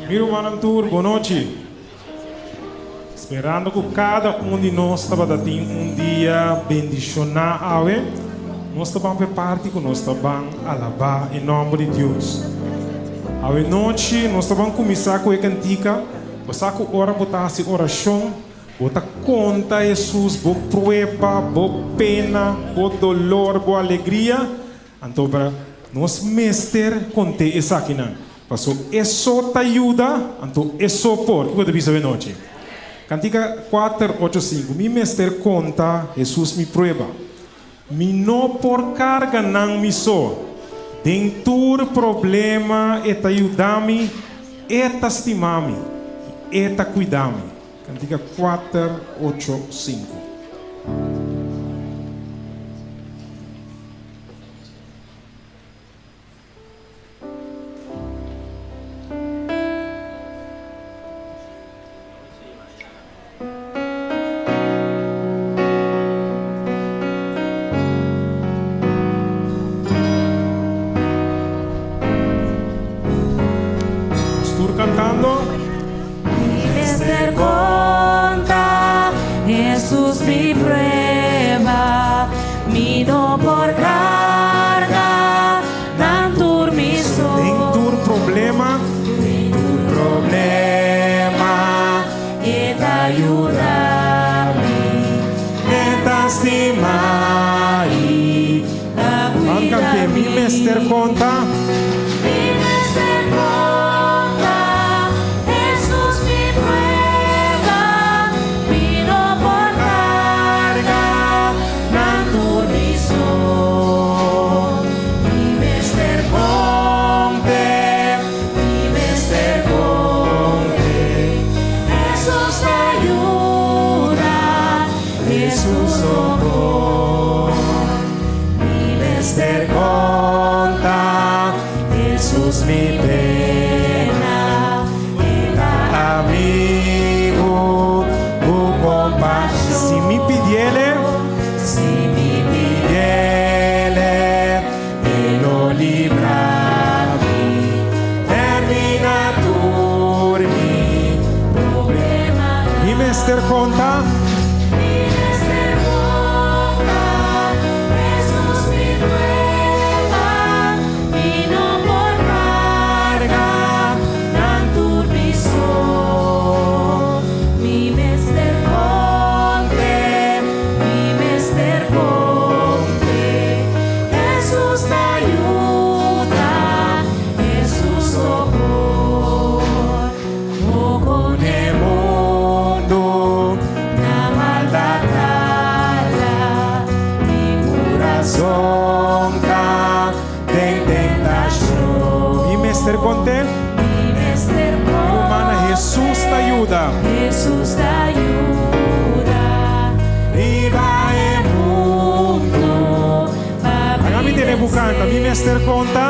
Mi rumannan tur, bonochi. Sperando ku kada un di nos tabata tin un dia bendishoná awe, nos ta ban pa e parti ku nos ta ban alabá e nòmber di Dios. Awe nochi nos ta ban kuminsá ku e kantika, Bo sa ku ora bo ta hasi orashon, bo ta konta Hesus bo prueba, bo pena, bo dolor, bo alegria? Anto bra, nos mester kont'é esakinan, paso e so ta yuda, anto e so por. Kiko ta bisa awenochi? Kantika kuater ocho sinku, Mi mester konta Hesus mi prueba. Mi no por karga nan mi so. Den tur problema e ta yuda mi, e ta stima mi i e ta kuida mi. Kantika kuater ocho sinku. Nos tur cantando. Mi mester conta Hesus mi prueba, mi no por carga nan tur mi so. Den tur problema. Den tur problema E ta yuda mi. E ta stima i ta Ban cuida cant'é, mi. Mi mester conta. Mi mester conta Hesus mi prueba, mi no por carga nan tur mi so. Mi mester conte, mi mester conte, Hesus ta yuda, Hesus sopor. Mi mester conta Hesus mi pena, e ta amigo ku compasión. Si mi pidiele, Si mi pidiele, e lo libra mi, termina tur mi problema. Mi mester conta. Mi mester conta Hesus mi prueba, mi no por carga nan tur mi so. Mi mester conte, mi mester conte, Hesus ta yuda, Hesus sopor. O con E mundo na maldad hala mi corazón ta den tentacion. Mi mester conte. Mi mester Mi rumana Hesus ta yuda. Hesus ta yuda. Riba e mundo pa Laga mi tene bu canta. Mi mester conta.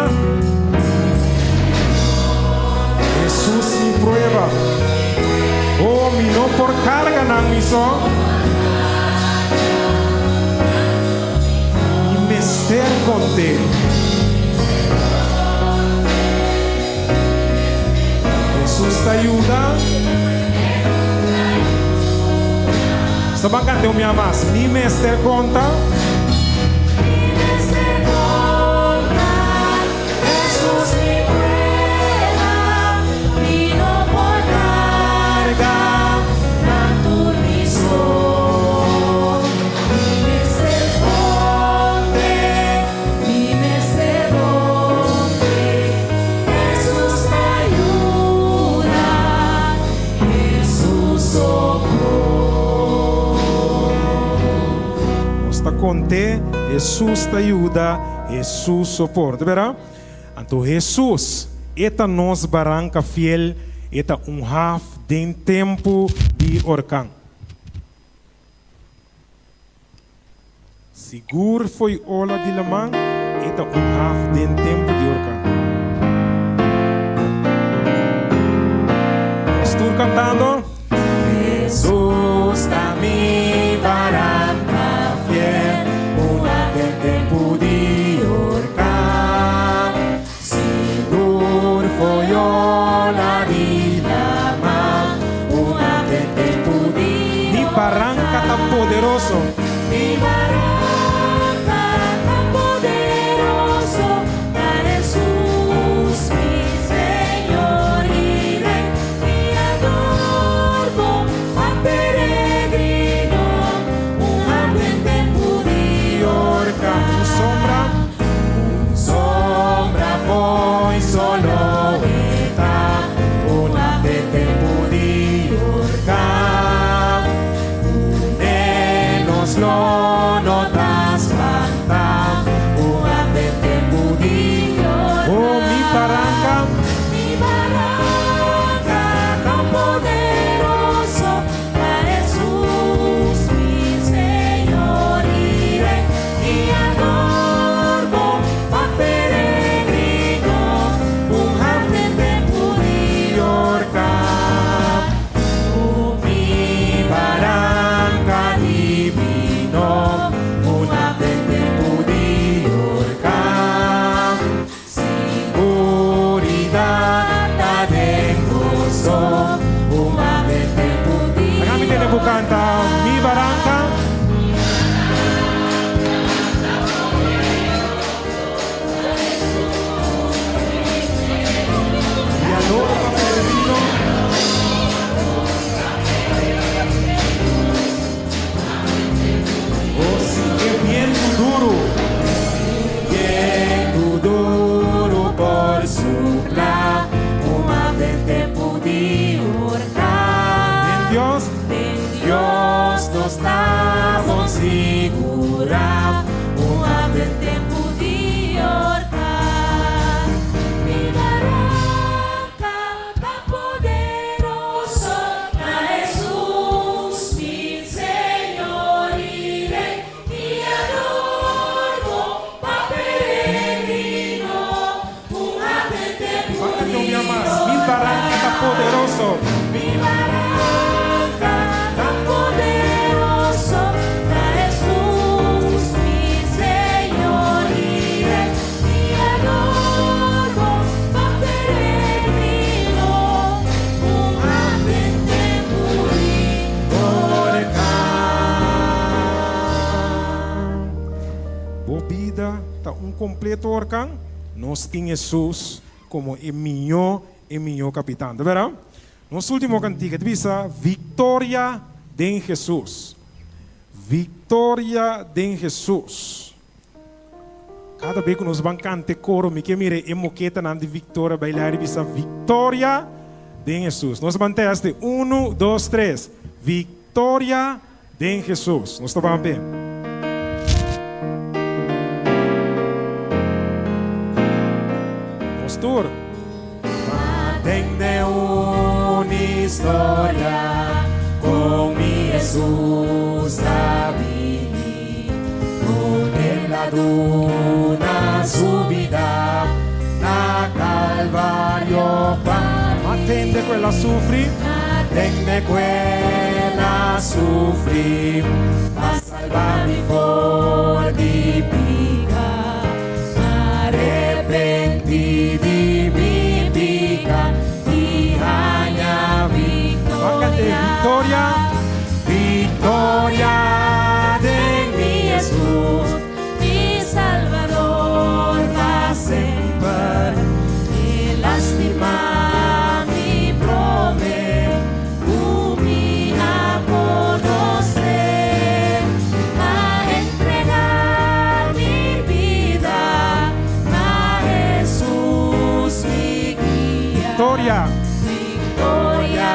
Hesus mi prueba. Oh, mi no por carga nan mi so. Mi mester conte. Hesus ta yuda. Sta ban canta un mia mas. Mi mester conta. Mi mester conta. Hesus mi prueba. Mi no por carga nan tur mi so. Mi mester conte. Mi mester conte. Hesus ta yuda. Hesus sopor. Nos ta conte, Hesus ta yuda, Hesus sopor. Ta bera? Anto Hesus, e ta nos baranca fiel, e ta un haf den tempo di orkan. Sigur fo'i ola di laman, e ta un haf den tempu di orkan. Nos tur kantando. Hesus ta mi baranka fiel, un haf den tempu di orkan. Sigur fo'i ola di. poderoso. Mi baranka tan poderoso ta Hesus, mi Señor i Rei. Mi adoro pa peregrino, un den tempu di orkan. Bo bida ta un kompleto orkan? Nos tin Hesus komo e mihó e mihó kapitan. Ta bera? Nos último kantika ta bisa, Viktoria den Hesus. Viktoria den Hesus. Kada be ku nos ban kanta e koro, mi ke mira e moketanan di viktoria baila i bisa, Viktoria den Hesus. Nos ban tèst e unu, dos, tres. Viktoria den Hesus. Nos ta ban p'e. Nos tur. Ma tende un historia con mi Hesus a bini, con el a duna su bida na Calvario pa Ma tende ku el a sufri. Ma tende ku el a sufri pa salba mi for di pica, ma repenti di mi pica i haña Ban kant'é victoria. Viktoria. Victoria den mi Hesus, mi Salvador pa semper. El a stima mi prome ku mi a konosé. A entrega mi bida na Hesus mi guia. Viktoria. Victoria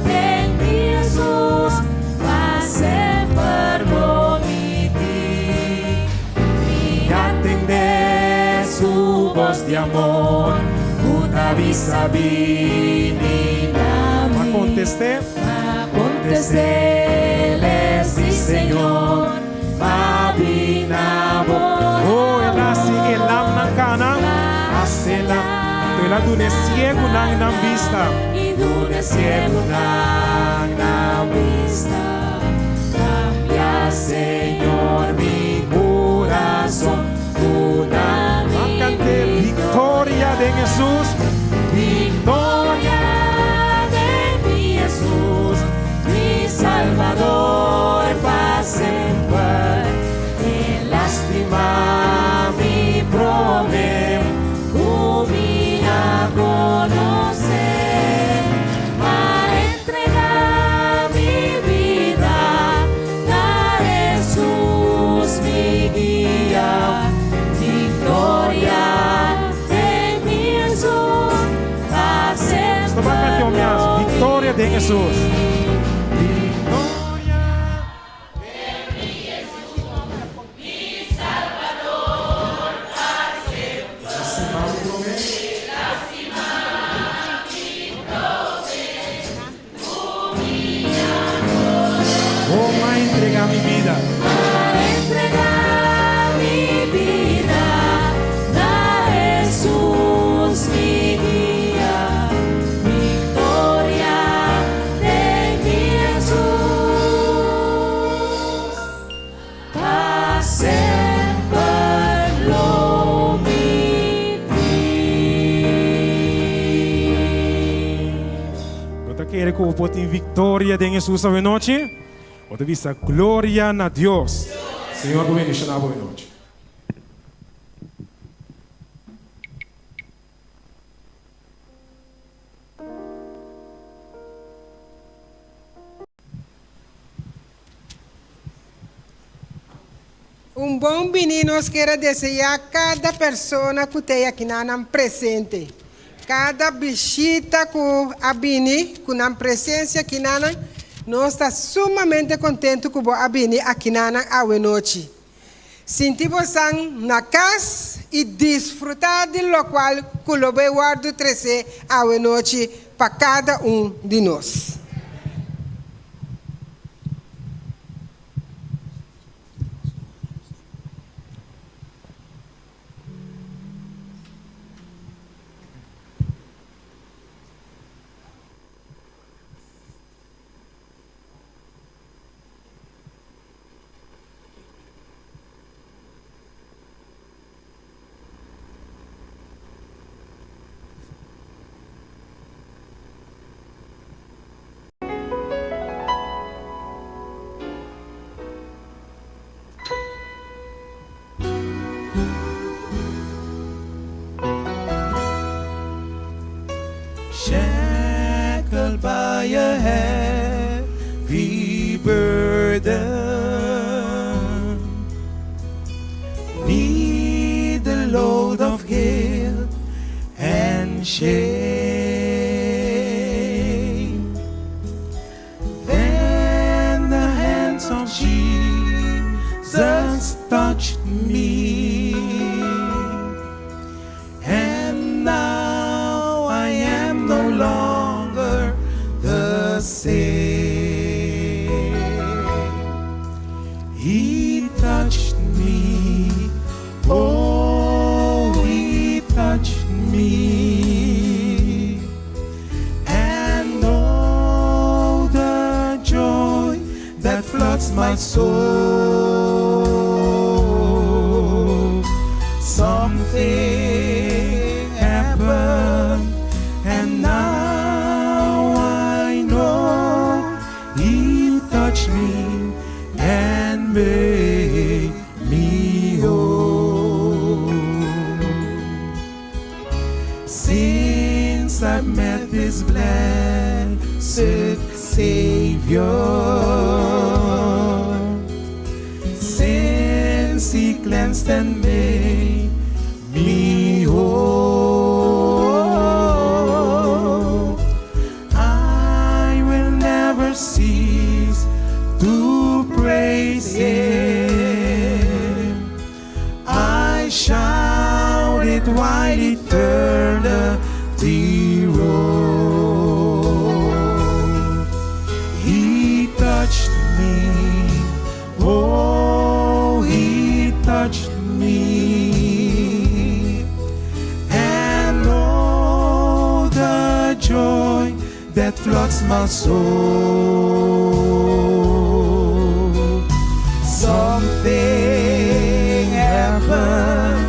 den mi Hesus pa semper lo mi tin. Mi a tende su bos di amor ku ta bisa bini na Ma mi. kontest'é. Ma kontest'é, si Señor, m'a bin na bo. Oh, el a hasi e lamnan kana. Hasi el a. Anto el a duna e siegunan nan bista. I duna e siegunan nan bista. Kambia, Señor, mi kurason. Duna mi Ban kant'é Viktoria den Hesus. Viktoria den mi Hesus, mi Salvador pa semper. El a stima mi prome ku mi a konosé. M'a entrega mi bida na Hesus mi guia. Victoria den mi Hesus pa Nos ta ban semper kant'é omias. lo Viktoria den Hesus. Victoria. Oh, m'a entrega mi bida. M'a entrega mi bida na Hesus mi guia. Victoria den mi Hesus pa semper lo mi tin. Bo ta kere ku bo por tin viktoria den Hesus awenochi? Bo ta bisa gloria na Dios. Señor por bendishoná bo awenochi. Un bon bini nos kier a deseá kada persona ku ta aki na nan presente. Kada bishita ku a bini ku nan presensia aki na nan, nos ta sumamente kontentu ku bo a bini aki na nan awe nochi. Sinti bosan na kas i disfrutá di lokual ku lo bai wòrdu tresé awe nochi pa kada un di nos. Shackled by a heavy burden, Need the load of guilt and shame. Then the hands of Jesus touched me. And now I am no longer the same. He touched me. Oh, he touched me. And oh, the joy that floods my soul. Something happened, and now I know He touched me and made me whole. Since I've met this blessed Savior, since He cleansed and made me whole, I will never cease to praise Him. I shout it wide eternity roll. He touched me, oh, he touched me. And oh, the joy that floods my soul. Something happened,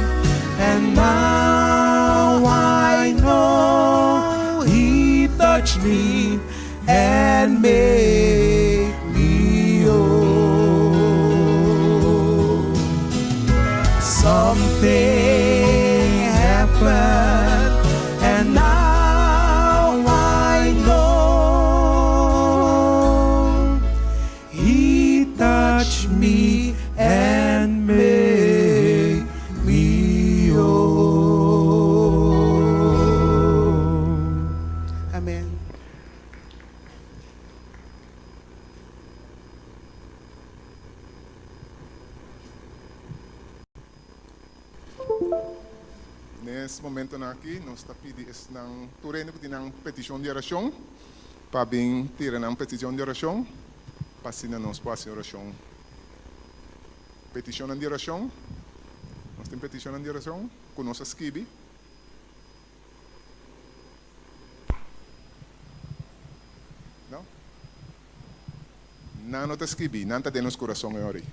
and now I know He touched me and made me whole. Something happened, and now I know He touched me and made me whole. Amen. Nes momentonan aki nos ta pidi esnan tur hende ku tin nan petishon di orashon pa bin tira nan petishon di orashon pa asina nos por hasi orashon. Petishonnan di orashon, Nos tin petishonnan di orashon ku nos a skibi. No? Nan no ta skibi, nan ta den nos kurason e ora ei.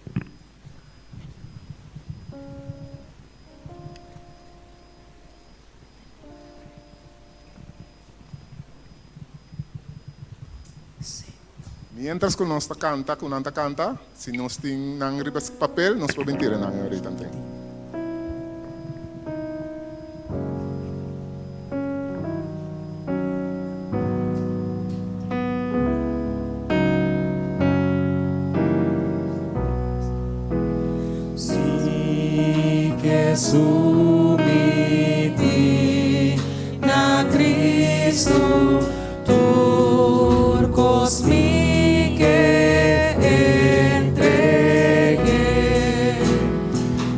Mientras ku nos ta kanta, ku nan ta kanta, si nos tin nan riba papel, nos por bin tira nan e ora ei tanten. Si ke sumití na Cristo, tur kos mi ke entregué.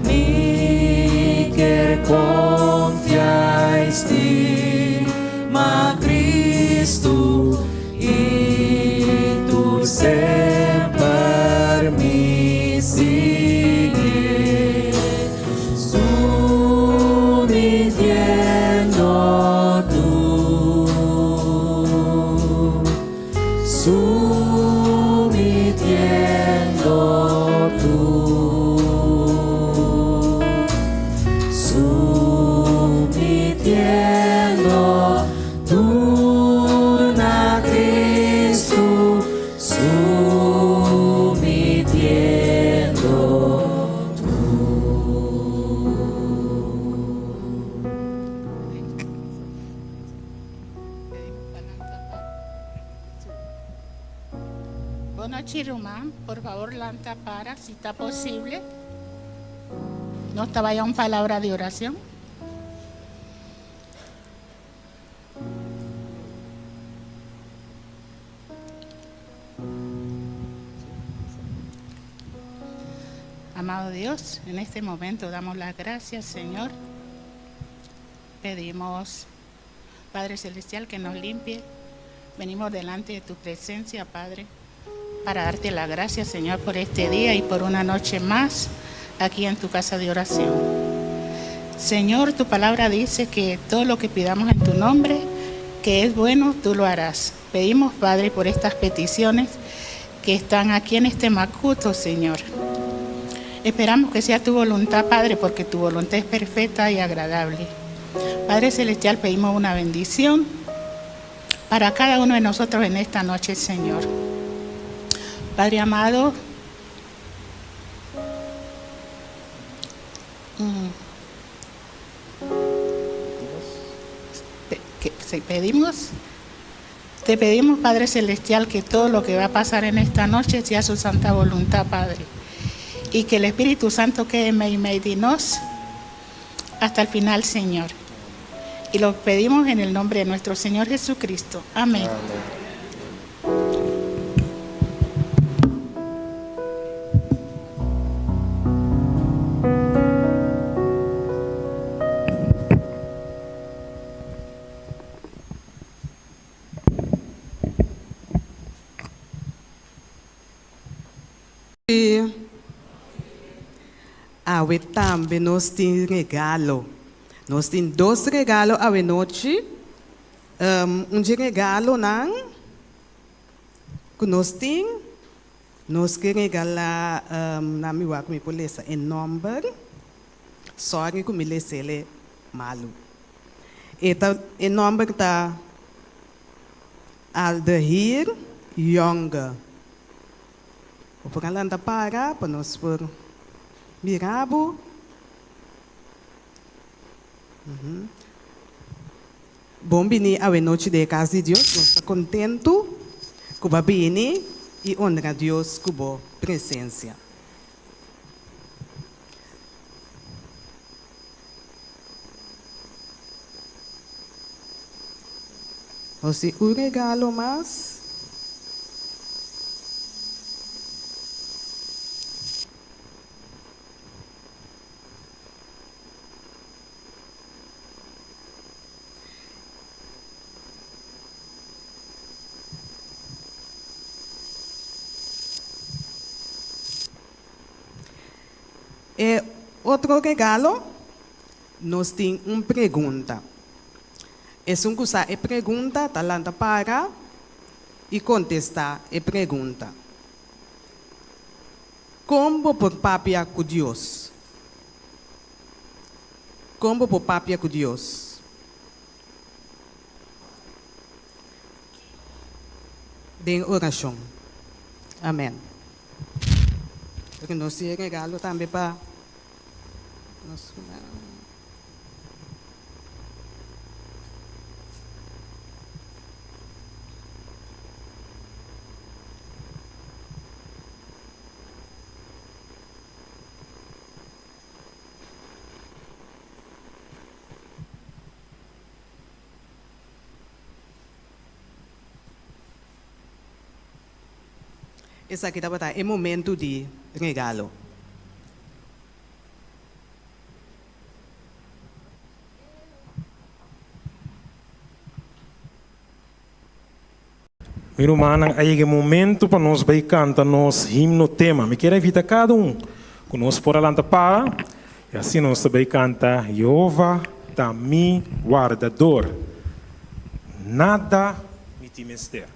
Mi kier konfia i stima Cristo i tur semper mi siguié. Sumitiendo tur, sumitiendo tur, sumitiendo tur na Cristo, sumitiendo tur. Bon nochi ruman, por favor lanta para si ta posible. Nos ta bay a un palabra di oracion. Amado Dios, en este momento damos las gracias, Señor. Pedimos, Padre Celestial, que nos limpie. Venimos delante de tu presencia, Padre, para darte la gracia, Señor, por este día y por una noche más aquí en tu casa de oración. Señor, tu palabra dice que todo lo que pidamos en tu nombre, que es bueno, tú lo harás. Pedimos, Padre, por estas peticiones que están aquí en este macuto, Señor. Esperamos que sea tu voluntad, Padre, porque tu voluntad es perfecta y agradable. Padre Celestial, pedimos una bendición para cada uno de nosotros en esta noche, Señor. Padre amado, pedimos, te pedimos, Padre Celestial, que todo lo que va a pasar en esta noche sea su santa voluntad, Padre. Y que el Espíritu Santo quede en y nos hasta el final, Señor. Y lo pedimos en el nombre de nuestro Señor Jesucristo. Amén. Awe tambe nos tin regalo. Nos tin dos regalo awe nochi. Un di regalonan ku nos tin, nos ke regalá, na mi wak mi por lesa e nòmber. Sòri ku mi les'é malu. E ta e nòmber ta Aldehier Jonge. Bo por a lanta para pa nos por mira bo. Bon bini awe nochi den e kas di Dios. Nos ta kontentu ku bo a bini i honra Dios ku bo presensia. Nos tin un regalo mas. E otro regalo, nos tin un pregunta. Esun ku sa e pregunta ta lanta para i kontestá e pregunta. Kon bo por papia ku Dios? Kon bo por papia ku Dios? Den orashon. Amèn. Pero nos tin e regalo tambe pa nos rumannan. Esaki tabata e momentu di regalo. Mi rumannan, a yega e momento pa nos bai canta nos himno tema. Mi kier a invita cada un cu nos por a lanta para y asina nos ta bai canta Jehova ta mi wardador, nada mi tin mester.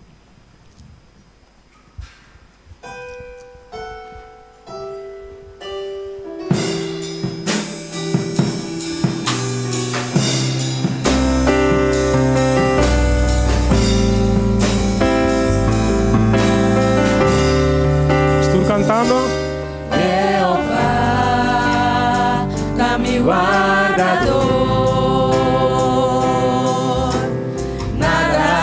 Nos tur cantando. Jehová ta mi wardador, nada.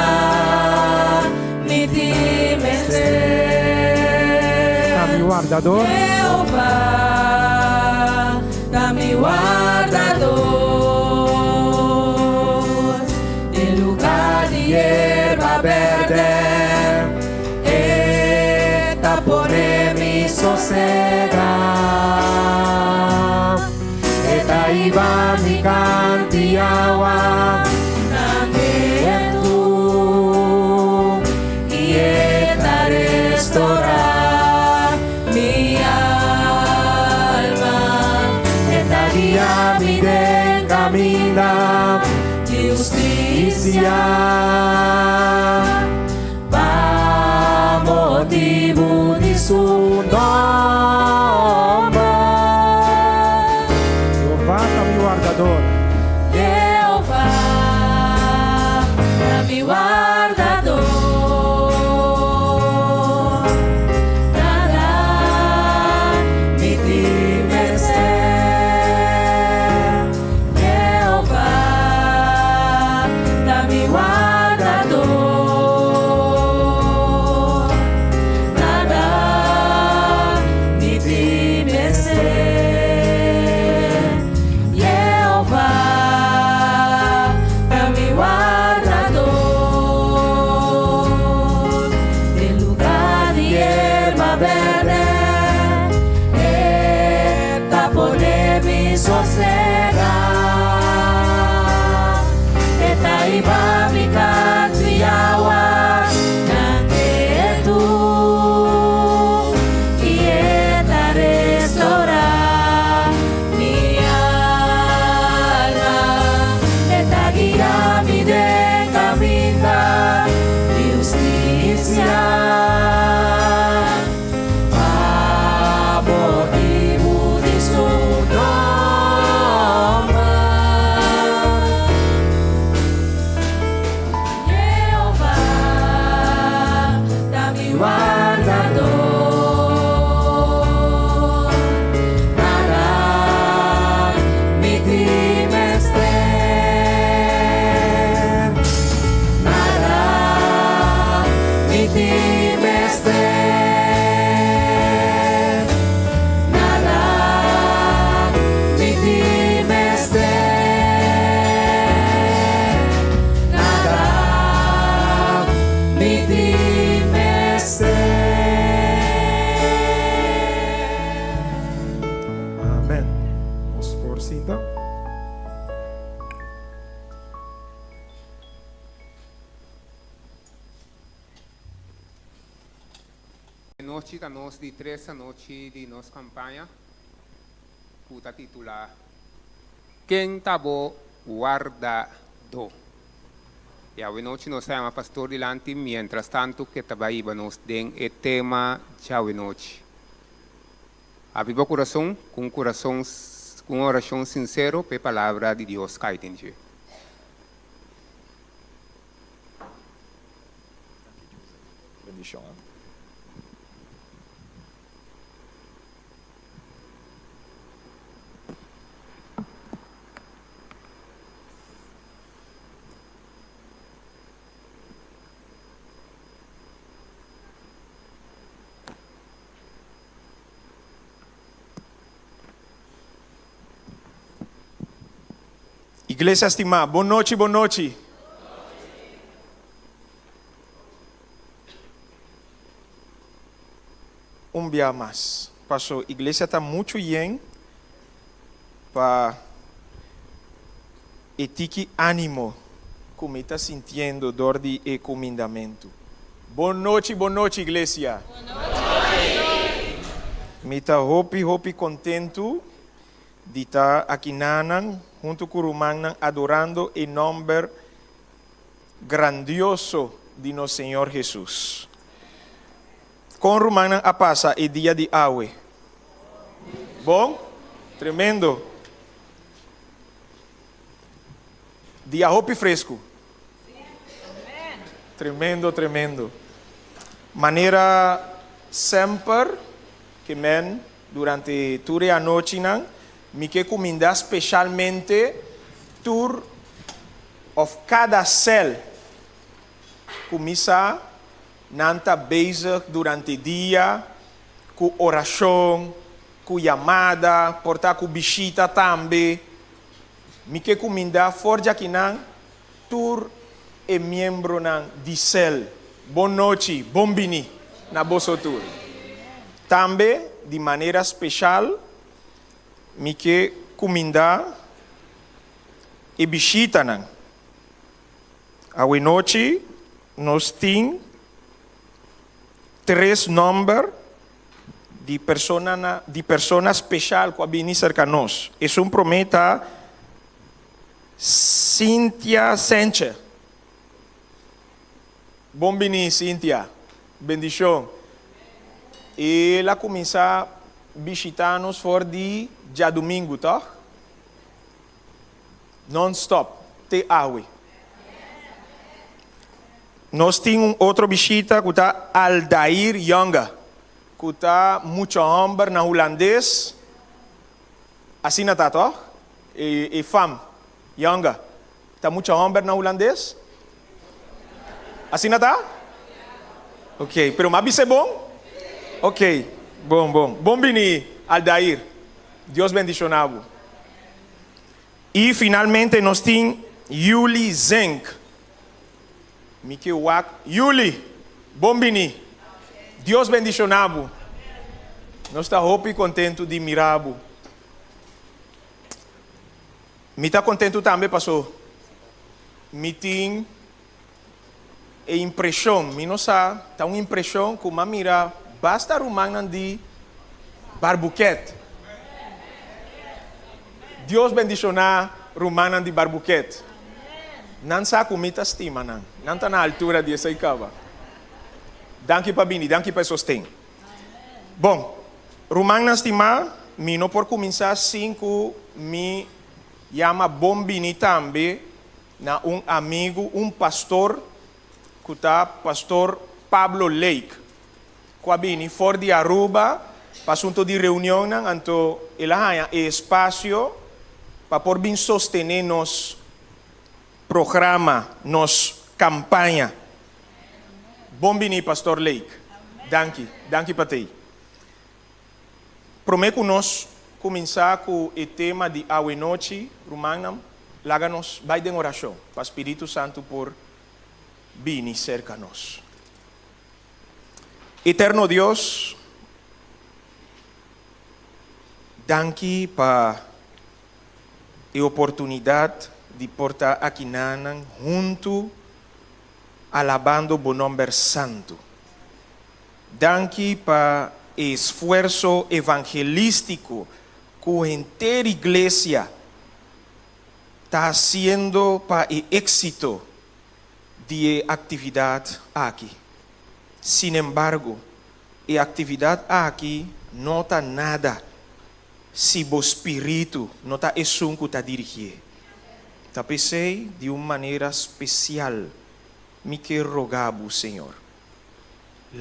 wardador. Jehová ta mi wardador, Den lugá di yerba bèrdè E ta pone mi sosegá. E ta hiba mi kant'i awa na ketu, i e ta restorá mi alma. E ta guia mi den kaminda di hustisia pa motibu di su nòmber. Jehová ta mi wardador. Jehová ta mi wardador. Nada mi tin mester. Jehová ta mi wardador. Nada mi tin mester. Jehová ta mi wardador. Den lugá di yerba bèrdè, E ta pone mi sosegá. E ta hiba mi kant'i awa na ketu, i e ta restorá mi alma. E ta guia mi den kaminda di hustisia pa motibu di su nòmber. Jehová ta mi wardador. Nada mi tin mester. Nada mi tin mester. Nada mi tin mester. Nada mi tin mester. Amèn. Nos por sinta. Anochi ta nos di tres anochi di nos kampaña ku ta titulá Ken ta bo wardadó? I awe nochi nos ta yama pastor dilanti miéntras tantu ku e ta bai hiba nos den e tema djawe nochi. Habri bo kurason ku un kurason ku un orashon sinsero pa e palabra di Dios kai den dje. Bendishon. Iglesia stimá, bon nochi, bon nochi. Un bia mas, paso iglesia ta muchu yen pa e tiki ánimo ku mi ta sintiendo dor di e kumindamentu. Bon nochi, bon nochi iglesia. Mi ta hopi, hopi kontentu di ta akinanan huntu ku rumannan adorando e nòmber grandioso di nos Señor Hesus. Kon rumannan a pasa e dia di awe? Bon? Tremendo! Dia hopi fresku. Tremendo, tremendo. Manera semper ke men durante tur e anochinan, mi ke kuminda speshalmente tur òf kada sèl ku mi sa nan ta bezig durante dia. Ku orashon, ku yamada, por ta ku bishita tambe. Mi ke kumindá for djakinan tur e miembronan di sel. Bon nochi, bon bini na boso tur. Tambe di manera speshal mi ke kumindá e bishitanan. Awenochi nos tin tres nòmber di persona di persona speshal ku a bini serka nos. Esun promé ta Cynthia Sanchez. Bon bini Cynthia. Bendishon. El a kuminsá bishitá nos for di djadumingu, tòg? Non stop te awe. Nos tin un otro bishita ku ta Aldair Younger, ku ta mucha hòmber na hulandes. Asina ta tòg? E fam Younger ta mucha hòmber na hulandes? Asina ta? Ok, pero m'a bisa e bon? Ok, bon, bon. Bon bini Aldair. Dios bendishoná bo. I finalmente nos tin Yuli Zenk. Mi ke wak Yuli! Bon bini! Dios bendishoná bo! Nos ta hopi kontentu di mira bo. Mi ta kontentu tambe paso mi tin e impreshon, mi no sa, ta un impreshon ku m'a mira basta rumannan di Barbuket. Dios bendishoná rumannan di Barbuket. Nan sa ku mi ta stima nan. Nan ta na altura di esei kaba. Danki pa bini, danki pa e sosten. Bon, rumannan stimá, mi no por kuminsá sin ku mi yama bon bini tambe na un amigu, un pastor ku ta Pastor Pablo Lake, ku a bini for di Aruba pa asunto di reunionnan, anto el a haña e espasio pa por bin sostené nos programa, nos kampaña. Bon bini Pastor Lake. Danki, danki pa t'ei. Promé ku nos kuminsá ku e tema di awenochi, rumannan, laga nos bai den orashon pa Spiritu Santu por bini serka nos. Eterno Dios, danki pa e oportunidat di por ta akinanan huntu alabando Bo nòmber santu. Danki pa e esfuerso evangelístiko ku henter iglesia ta hasiendo pa e éksito di e aktividat aki. Sinembargo, e aktividat aki no ta nada si bo spiritu no ta esun ku ta dirigié. Ta p'esei, di un manera spesial mi ke roga bo, Señor,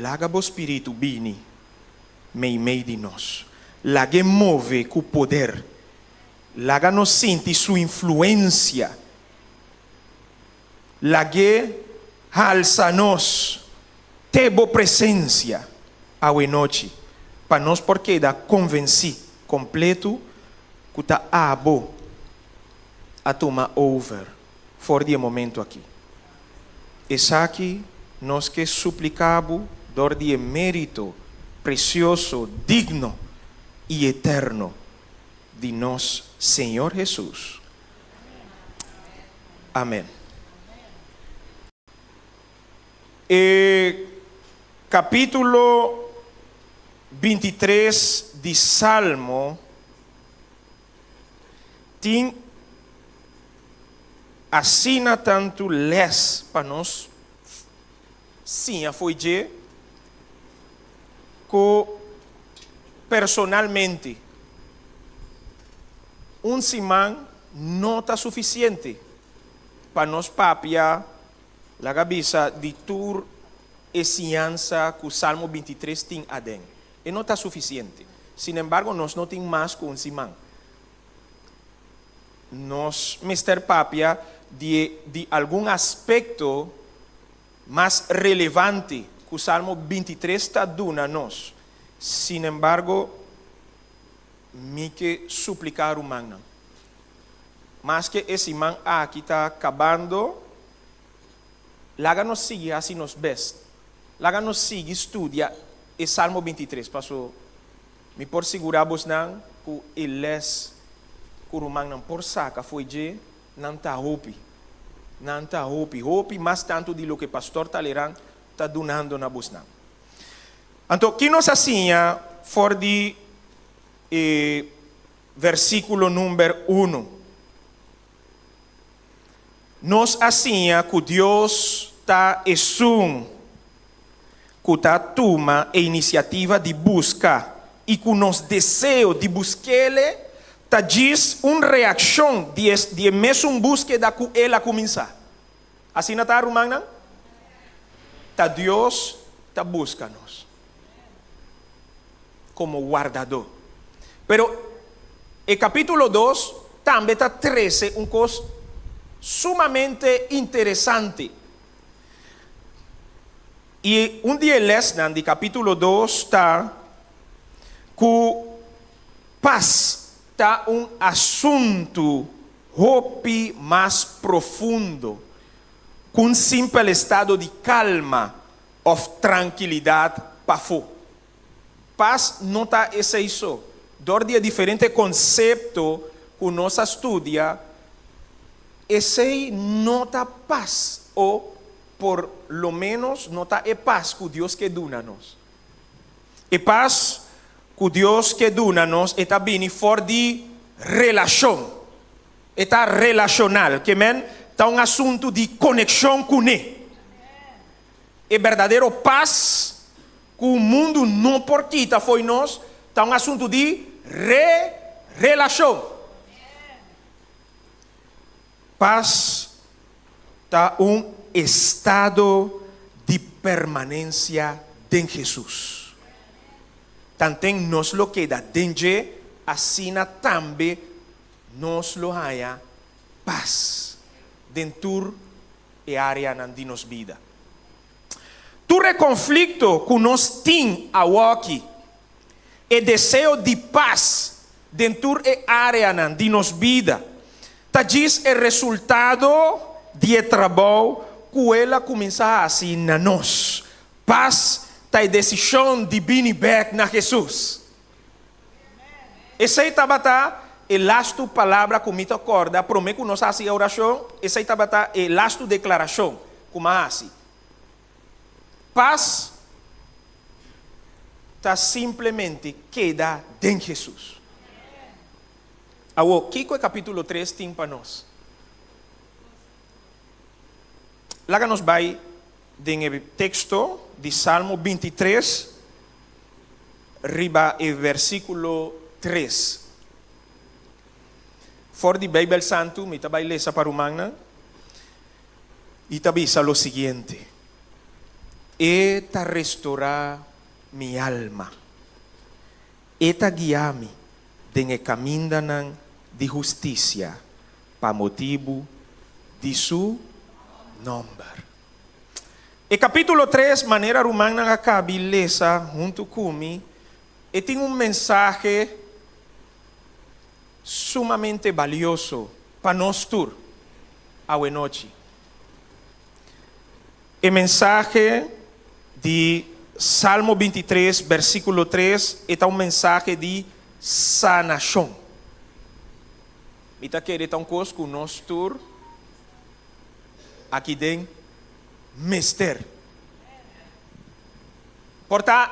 Laga bo spiritu bini meimei di nos. Lag'é move ku poder. Laga nos sinti su influensia. Lag'é halsa nos te bo presensia awe nochi, pa nos por keda konvensí kompletu ku ta abo a tuma over for di e momentu akí. Esaki nos ke supliká bo dor di e mérito presioso, digno i eterno di nos Señor Hesus. Amèn. E kapítulo bintitres di Salmo tin Asina tantu lès pa nos siña fo'i dje ku personalmente un siman no ta sufisiente pa nos papia, laga bisa, di tur e siñansa ku Salmo 23 tin aden. E no ta sufisiente. Sinembargo, nos no tin mas ku un siman. Nos mester papia di di algun aspekto mas relevante ku Salmo 23 ta duna nos. Sinembargo, mi ke supliká rumannan, maske e siman aki ta kabando, laga nos sigui hasi nos bèst. Laga nos sigui studia e Salmo 23, paso mi por sigurá bosnan ku e lès ku rumannan por saka fo'i dje, nan ta hopi. Nan ta hopi, hopi mas tantu di loke Pastor Talleyrand ta dunando na bosnan. Anto, ki nos a siña for di e versíkulo number unu? Nos a siña ku Dios ta esun ku ta tuma e inisiativa di buska i ku nos deseo di busk'Ele ta djis un reakshon di e mesun búskeda ku El a kuminsá. Asina ta, rumannan? Ta Dios ta buska nos komo wardadó. Pero e kapítulo dos tambe ta trese un kos sumamente interesante. I un di e lèsnan di kapítulo dos ta ku pas ta un asuntu hopi mas profundo ku un simpel estado di kalma òf trankilidat pafó. Pas no ta esei so. Dor di e diferente konsepto ku nos a studia, esei no ta pas o por lo ménos no ta e pas ku Dios ke duna nos. E pas ku Dios ke duna nos e ta bini for di relashon. E ta relashonal, ke men ta un asuntu di konekshon kuné. E berdadero pas ku mundu no por kita fo'i nos ta un asuntu di re-relashon. Pas ta un estado di permanensia den Hesus. Tanten nos lo keda den dje, asina tambe nos lo haña pas den tur e áreanan di nos bida. Tur e konflikto ku nos tin awoki, e deseo di pas den tur e áreanan di nos bida, ta djis e resultado di e trabou ku el a kuminsá hasi na nos. Pas ta e desishon di bini bèk na Hesus. Esei tabata e lastu palabra ku mi ta kòrda promé ku nos hasi e orashon, esei tabata e lastu deklarashon ku mi a hasi. Pas ta simplemente keda den Hesus. Awor, kiko e kapítulo tres tin pa nos? Laga nos bai den e teksto di Salmo 23 riba e versíkulo tres. For di Beibel Santu mi ta bai lesa pa rumannan. I ta bisa lo siguiente, E ta restorá mi alma. E ta guiá mi den e kamindanan di hustisia pa motibu di su nòmber. E kapítulo tres, manera rumannan a kabi lesa huntu ku mi, e tin un mensahe sumamente balioso pa nos tur. Awenochi. E mensahe di Salmo 23, bersíkulo 3, e ta un mensahe di sanashon. Mi ta kere ta un kos ku nos tur aki den mester. Por ta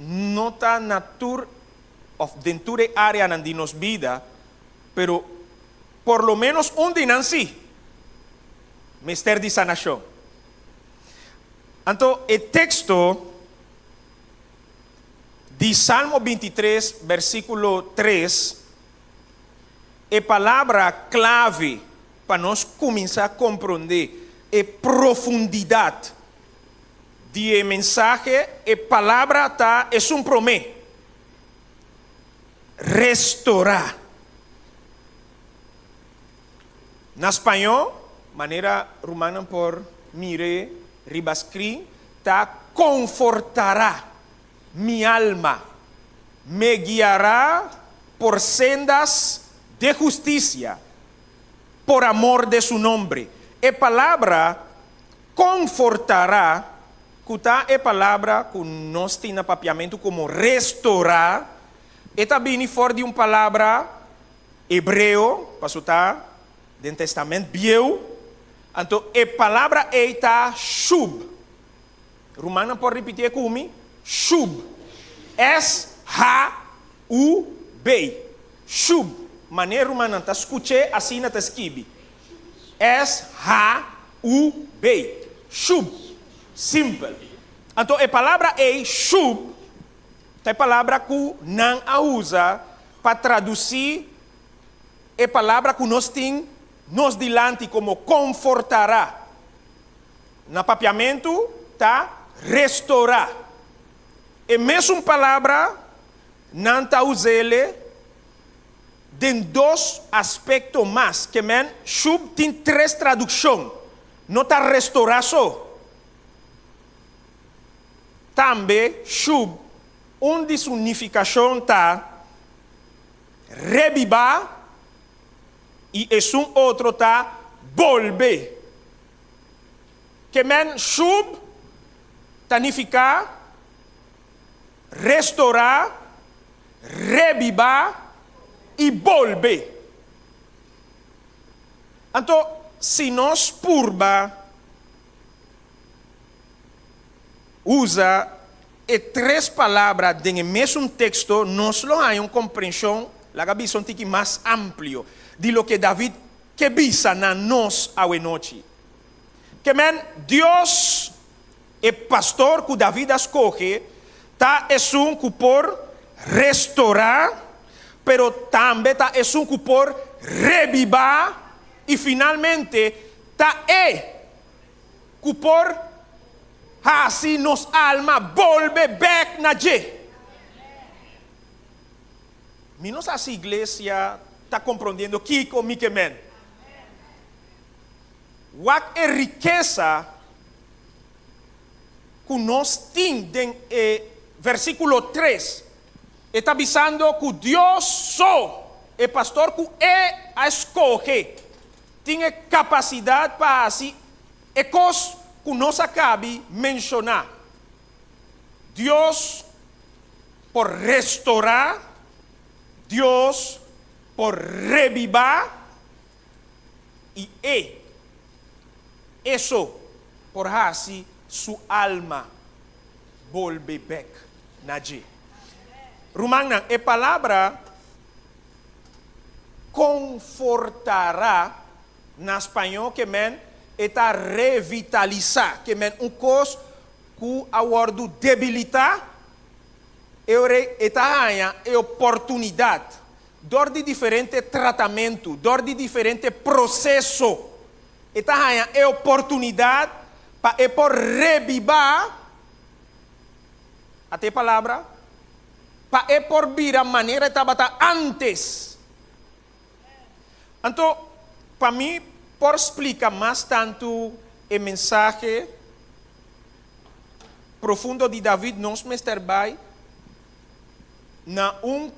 no ta na tur òf den tur e áreanan di nos bida, pero por lo ménos un di nan sí mester di sanashon. Anto e teksto di Salmo 23, bersíkulo 3, e palabra klave pa nos kuminsá komprondé e profundidat di e mensahe, e palabra ta esun promé, Restorá. Na spañó, manera rumannan por mir'é riba screen, ta konfortará mi alma. Me guiará por sendas de justicia, por amor de su nombre. E palabra confortará, ku ta e palabra ku nos tin na papiamentu komo restorá, e ta bini for di un palabra hebreo, paso ta den Testament Bieu, anto e palabra ei ta shub. Rumannan por ripitié ku mi, Shub. S-H-U-B. Shub. Manera rumannan ta skuch'é asina ta skibi. S-H-U-B. Shub. Simpel. Anto e palabra ei, shub, ta e palabra ku nan a usa pa tradusí e palabra ku nos tin nos dilanti komo konfortará. Na papiamentu ta restorá. E mesun palabra nan ta us'ele den dos aspekto mas, ke men shub tin tres tradukshon, no ta restorá so. Tambe shub un di su nifikashon ta rebibá i esun otro ta bolbe. Ke men shub ta nifiká restorá, rebibá i bolbe. Anto, si nos purba usa e tres palabra den e mesun teksto, nos lo haña un komprenshon, laga bisa un tiki mas amplio, di loke David Ke bisa na nos awenochi. Ke men, Dios, e pastor ku David a skohe, ta esun ku por restorá, pero tambe ta esun ku por rebibá i finalmente ta e ku por hasi nos alma bolbe bèk na dje. Mi no sa si iglesia ta komprondiendo kiko mi ke men. Wak e rikesa ku nos tin den e versikulo tres. E ta bisando ku Dios so, e pastor ku e a skohe, tin e kapasidat pa hasi e kos ku nos a kabi menshoná. Dios por restorá, Dios por rebibá i e, e so, por hasi su alma bolbe bèk na dje. Rumannan, e palabra konfortará na spañó ke men e ta revitalisá, ke men un kos ku a wòrdu debilitá, e ora e ta haña e oportunidat dor di diferente tratamentu, dor di diferente proseso, e ta haña e oportunidat pa e por rebibá, ata e palabra, pa e por bira manera e tabata ántes. Anto, pa mi por splika mas tantu e mensahe profundo di David, nos mester bai na un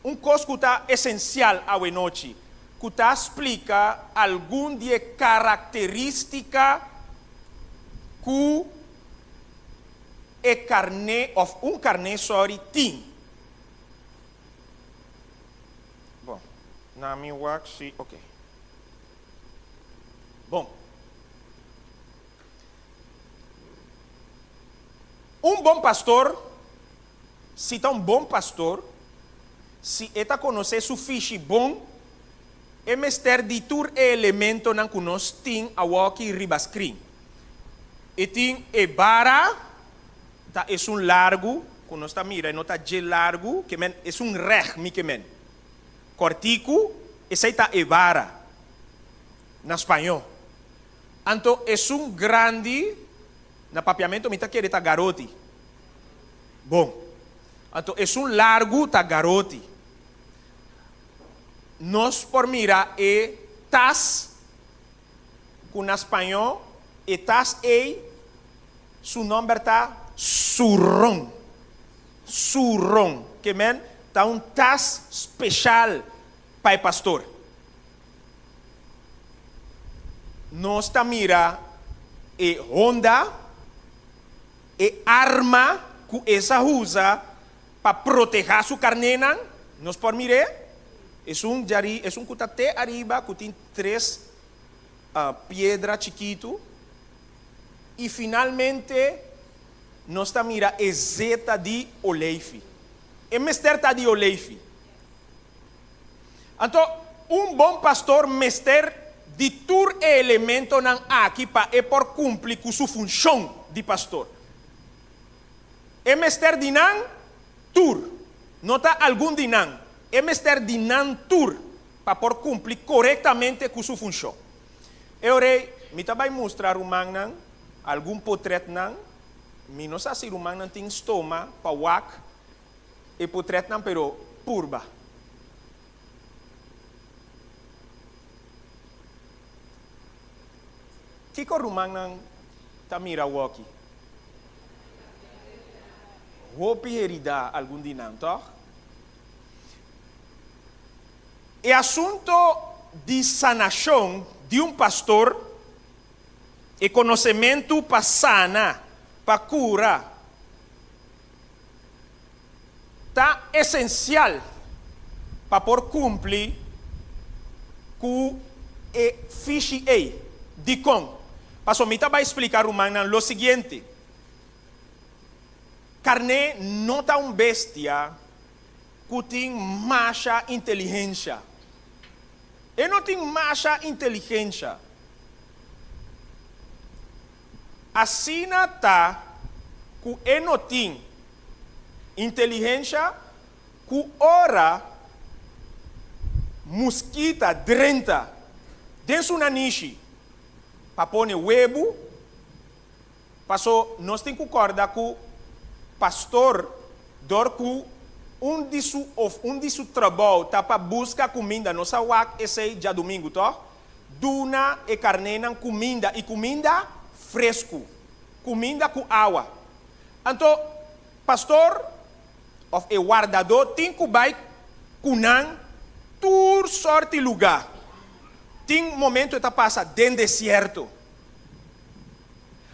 un kos ku ta esensial awenochi, ku ta splika algun di e karakterístika ku e karné, òf un karné, sòri, tin. Bon, na mi wak si, ok. Bon. Un bon pastor, si ta un bon pastor, si e ta konosé su fishi bon, e mester di tur e elementonan ku nos tin awoki riba skrin. E tin e bara. Ta esun largu ku nos ta mira, e no ta dje largu, ke men esun règ mi ke men. Kòrtiku, esei ta e bara na spañó. Anto esun grandi, na papiamentu mi ta kere ta garoti. Bon. Anto esun largu ta garoti. Nos por mira e tas ku na spañó e tas ei su nòmber ta zurrón. Zurrón. Ke men ta un tas speshal pa e pastor. Nos ta mira e honda, e arma ku e sa usa pa protehá su karnénan. Nos por mir'é? Esun djarí, esun ku ta te ariba, ku tin tres piedra chikitu. I finalmente nos ta mira e zeta di oleifi. E mester ta di oleifi. Anto, un bon pastor mester di tur e elementonan aki pa e por kumpli ku su funshon di pastor. E mester di nan tur, no ta algun di nan, e mester di nan tur pa por kumpli korektamente ku su funshon. E orei, mi ta bai mustra rumannan algun potretnan, mi no sa si rumannan tin stoma pa wak e potretnan pero purba. Kiko rumannan ta mira awoki? Hopi herida algun di nan, tòg? E asunto di sanashon di un pastor, e konosementu pa sana, pa kura, Ta esensial pa por kumpli ku e fishi ei. Dikon? Pasobra mi ta bai splika rumannan lo siguiente, Karné no ta un bestia ku tin masha inteligensha. E no tin masha inteligensha. Asina ta ku e no tin inteligensha ku ora muskita drenta den su nanishi pa pone webu, paso nos tin ku kòrda ku pastor dor ku un di su of un di su trabou ta pa buska kuminda, nos a wak esei djadumingu tòg? Duna e karnénan kuminda, i kuminda fresku, kuminda ku awa. Anto pastor òf e wardadó tin ku bai ku nan tur sòrti lugá. Tin momentu e ta pasa den desierto.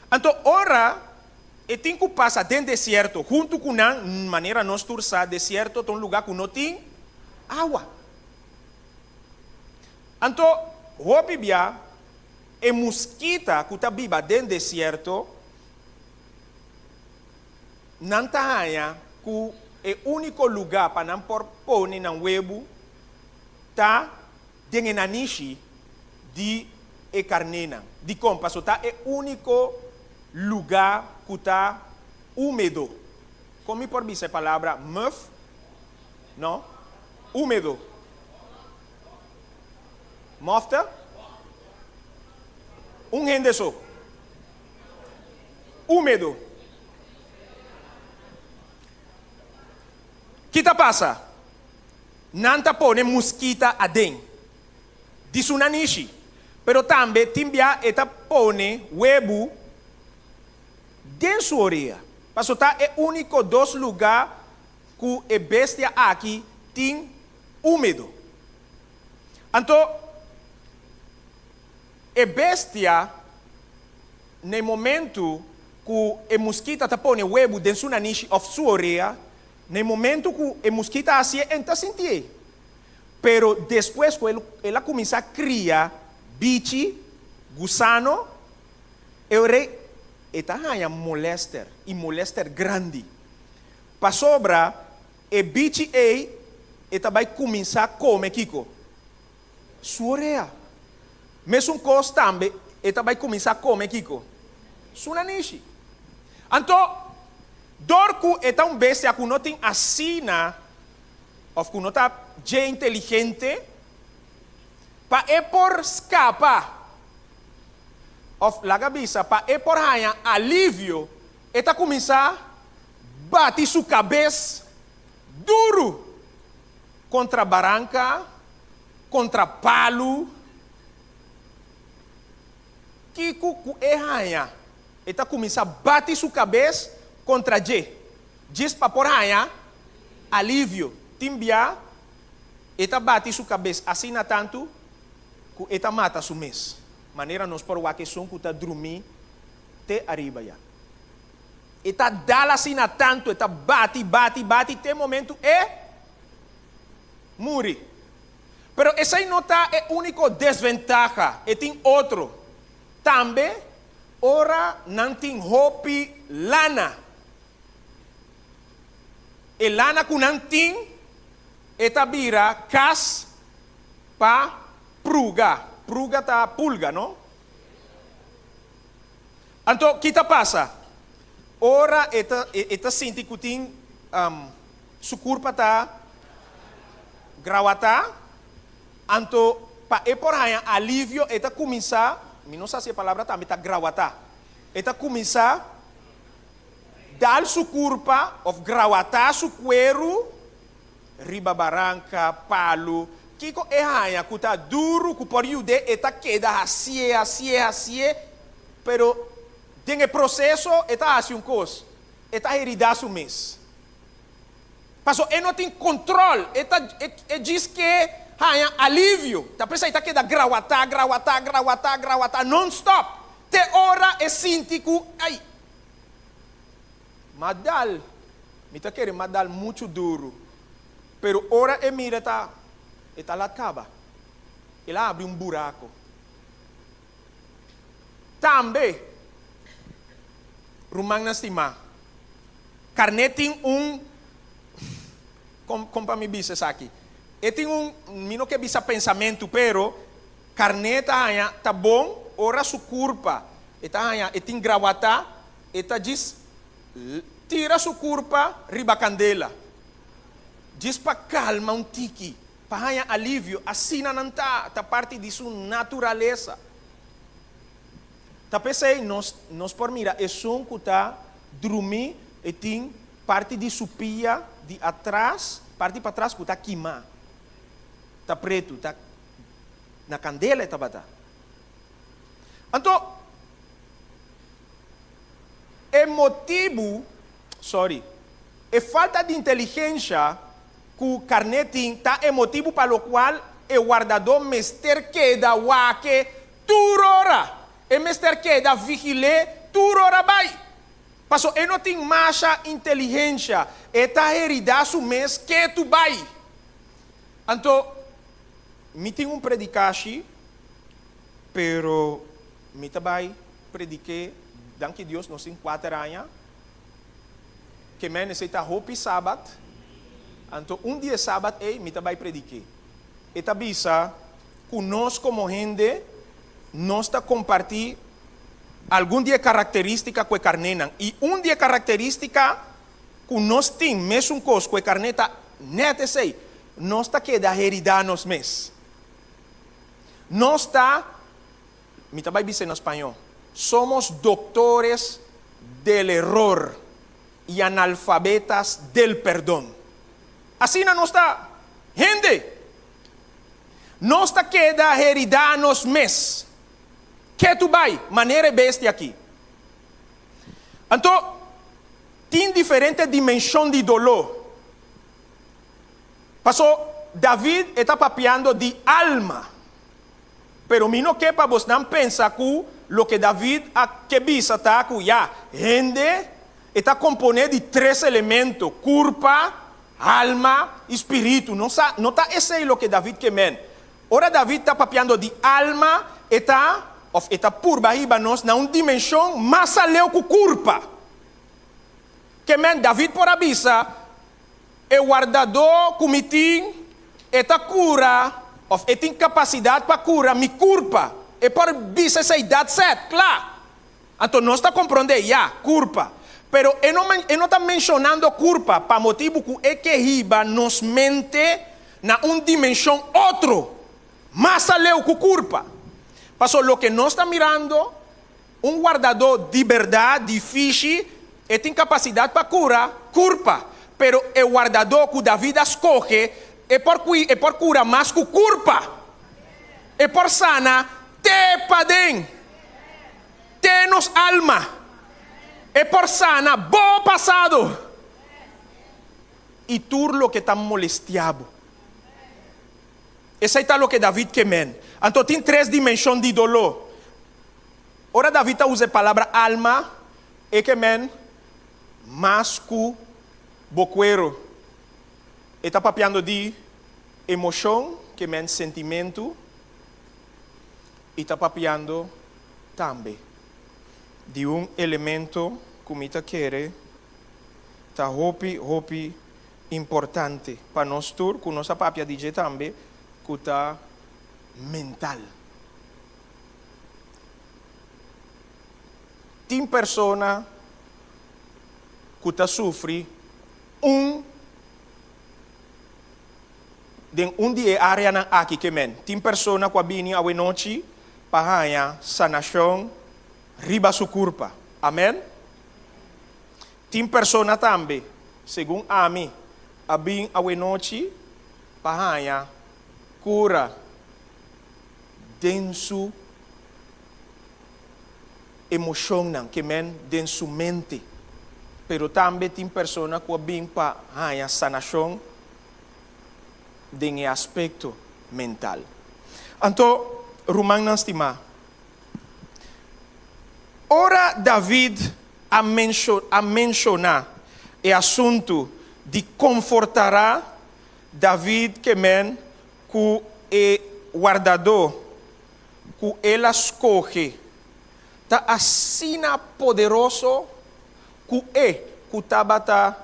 Anto ora e tin ku pasa den desierto huntu ku nan, manera nos tur sa, desierto ta un lugá ku no tin awa. Anto, hopi bia, e muskita ku ta biba den desierto, nan ta haña ku e úniko lugá pa nan por pone nan webu ta den e nanishi di e karnénan. Dikon? Pasobra ta e úniko lugá ku ta úmedo. Kon mi por bisa e palabra muf? No? Úmedo. Mofta? Un hende so. Húmedo. Ki ta pasa? Nan ta pone muskita aden di su nanishi, pero tambe tin bia e ta pone webu den su orea, paso ta e úniko dos lugá ku e bestia aki tin húmedo. Anto e bestia na e momentu ku e muskita ta pone webu den su nanishi òf su orea, na e momentu ku e muskita hasié e ta sintié. Pero despues ku el a kuminsá kria bichi, gusano, e ora e ta haña molèster, i molèster grandi. Pasobra E bichi ei e ta bai kuminsá kome kiko? Su orea. Mesun kos tambe e ta bai kuminsá kome kiko? Su nanishi. Anto, dor ku e ta un bestia ku no tin asina òf ku no ta dje inteligente, pa e por skapa òf laga bisa pa e por haña alivio, e ta kuminsá bati su kabes duru kontra baranka, kontra palu. Kiko ku e haña, e ta kuminsá bati su kabes kontra dje, djis pa por haña. Alivio. Tin bia e ta bati su kabes asina tantu ku e ta mata su mes. Manera nos por wak esun ku ta drumí te ariba ya. E ta dal asina tantu, e ta bati, bati, bati te momentu e muri. Pero esei no ta e úniko desventaha, e tin otro. Tambe ora nan tin hopi lana. E lana ku nan tin e ta bira kas pa pruga. Pruga ta pulga, no? Anto ki ta pasa? Ora e ta e ta sinti ku tin su kurpa ta grawatá, anto pa e por haña alivio e ta kuminsá, mi no sa si e palabra tambe ta grawatá, e ta kuminsá dal su kurpa òf grawatá su kueru riba baranka, palu, kiko e haña ku ta duru ku por yud'é e ta keda hasié, hasié, hasié, pero den e proseso e ta hasi un kos, e ta heridá su mes. Paso e no tin kontròl, e ta e djis ke haña alivio, ta p'esei e ta keda grawatá, grawatá, grawatá, grawatá nonstòp, te ora e sinti ku, ai, m'a dal, mi ta kere m'a dal muchu duru, pero ora e mira ta, e ta lat kaba, el a habri un burako. Tambe, rumannan stimá, karné tin un, kon, kon pa mi bisa esaki? E tin un, mi no ke bisa pensamentu, pero karné ta haña ta bon ora su kurpa, e ta haña, e tin grawatá, e ta djis tira su kurpa riba kandela, djis pa kalma un tiki. Pa haña alivio, asina nan ta, ta parti di su naturalesa. Ta p'esei nos nos por mira esun ku ta drumí e tin parti di su pia di atras, parti patras ku ta kimá, ta pretu, ta na kandela e tabata. Anto e motibu, sorry, e falta di inteligensha ku karné tin ta e motibu pa lokual e wardadó mester keda wak-e tur ora. E mester keda vigil'é tur ora bai. Paso e no tin masha inteligensha, e ta heridá su mes ketu bai. Anto, mi tin un predikashi, pero mi ta bai predik'é, danki Dios nos tin kuater aña. Ke men esei ta hopi Sabat, anto un di e Sabat ei mi ta bai predik'é. E ta bisa ku nos komo hende nos ta kompartí algun di e karakterístika ku e karnénan, i un di e karakterístika ku nos tin mesun kos ku e karné ta nèt esei, nos ta keda heridá nos mes. Nos ta. Mi ta bai bisa na spañó, Somos doctores del error y analfabetas del perdón. Asina nos ta, hende! Nos ta keda heridá nos mes. Ketu bai, manera e bestia aki. Anto, tin diferente dimenshon di doló. Paso, David e ta papiando di alma. Pero mi no ke pa bosnan pensa ku loke David a ke bisa ta ku ya, hende e ta komponé di tres elemento, kurpa, alma i spiritu. No sa, no ta esei loke David ke men. Ora David ta papiando di alma, e ta, òf e ta purba hiba nos na un dimenshon mas aleu ku kurpa. Ke men, David por a bisa, E wardadó ku mi tin, e ta kura òf e tin kapasidat pa kura mi kurpa. E por bisa esei dat sèt, kla. Anto nos ta komprondé, ya, kurpa. Pero e no e no ta menshonando kurpa pa motibu ku e ke hiba nos mente na un dimenshon otro, mas aleu ku kurpa. Paso loke nos ta mirando, Un wardadó di berdad di fishi, e tin capacidad pa cura curpa, pero e wardadó cu David a scoge, e por cui, e por cura mas cu curpa. E por sana te paden, te nos alma. E por sana bo pasado. i tur loke ta molestiá bo. Esei ta loke David ke men. Anto tin tres dimenshon di doló. Ora David ta usa e palabra alma, e ke men mas ku bo kuero. E ta papiando di emoshon, ke men sentimentu, i ta papiando tambe di un elemento ku mi ta kere ta hopi hopi importante pa nos tur, ku nos a papia di dje tambe, ku ta mental. Tin persona ku ta sufri un den un di e areanan aki ke men. Tin persona ku a bini awenochi pa haña sanashon riba su kurpa. Amen. Tin persona tambe, segun ami, a bin awenochi pa haña kura den su emoshonnan, ke men den su mente. Pero tambe tin persona ku a bin pa haña sanashon den e aspekto mental. Anto, rumannan stimá, ora David a a menshoná e asuntu di konfortará, David ke men ku e wardadó ku el a skohe ta asina poderoso ku e ku tabata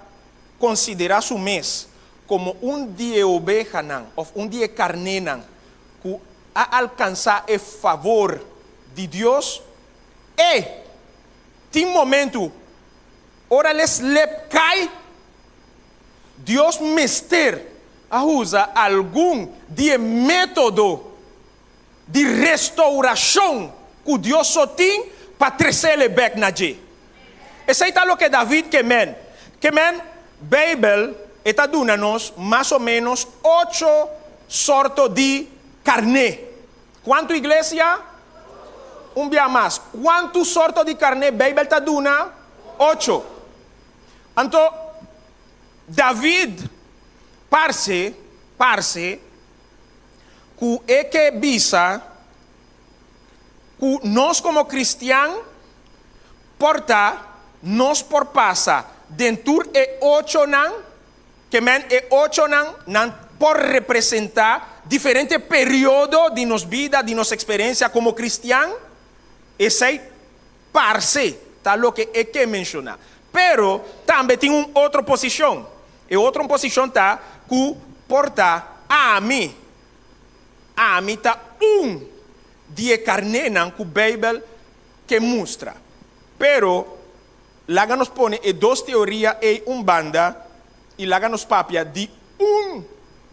konsiderá su mes komo un di e obehanan òf un di e karnénan ku a alkansá e fabor di Dios, e tin momentu ora el e slep kai, Dios mester a usa algun di e método di restourashon ku Dios so tin pa tres'é bèk na dje. Esei ta loke David ke men. Ke men, Beibel e ta duna nos mas o ménos ocho sorto di karné. Kuantu, iglesia? Un bia mas. Kuantu sorto di karné Beibel ta duna? Ocho. Anto, David parse, parse, ku e ke bisa ku nos komo kristian por ta nos por pasa den tur e ochonan, ke men e ochonan nan por representá diferente periodo di nos bida, di nos eksperensia komo kristian, esei parse ta loke e ke menshoná. Pero tambe tin un otro posishon. E otro posishon ta ku por ta ami, ami ta un di e karnénan ku Beibel ke mustra. Pero laga nos pone e dos teoria ei un banda i laga nos papia di un,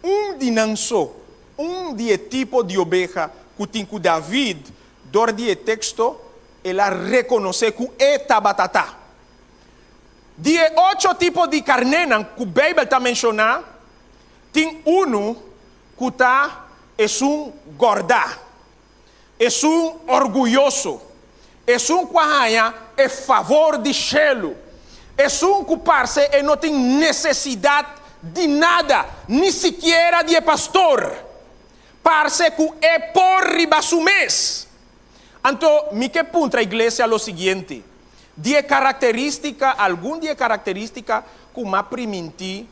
un di nan so, un di e tipo di obeha ku tin ku David dor di e teksto el a rekonosé ku e tabata ta. Di e ocho tipo di karnénan ku Beibel ta menshoná, tin unu ku ta esun gòrdá, esun orguyoso, esun ku a haña e favor di shelu, esun ku parse e no tin nesesidat di nada, ni sikiera di e pastor. Parse ku e por riba su mes. Anto mi ke puntra iglesia lo siguiente, di e karakterístika, algun di e karakterístika ku m'a primintí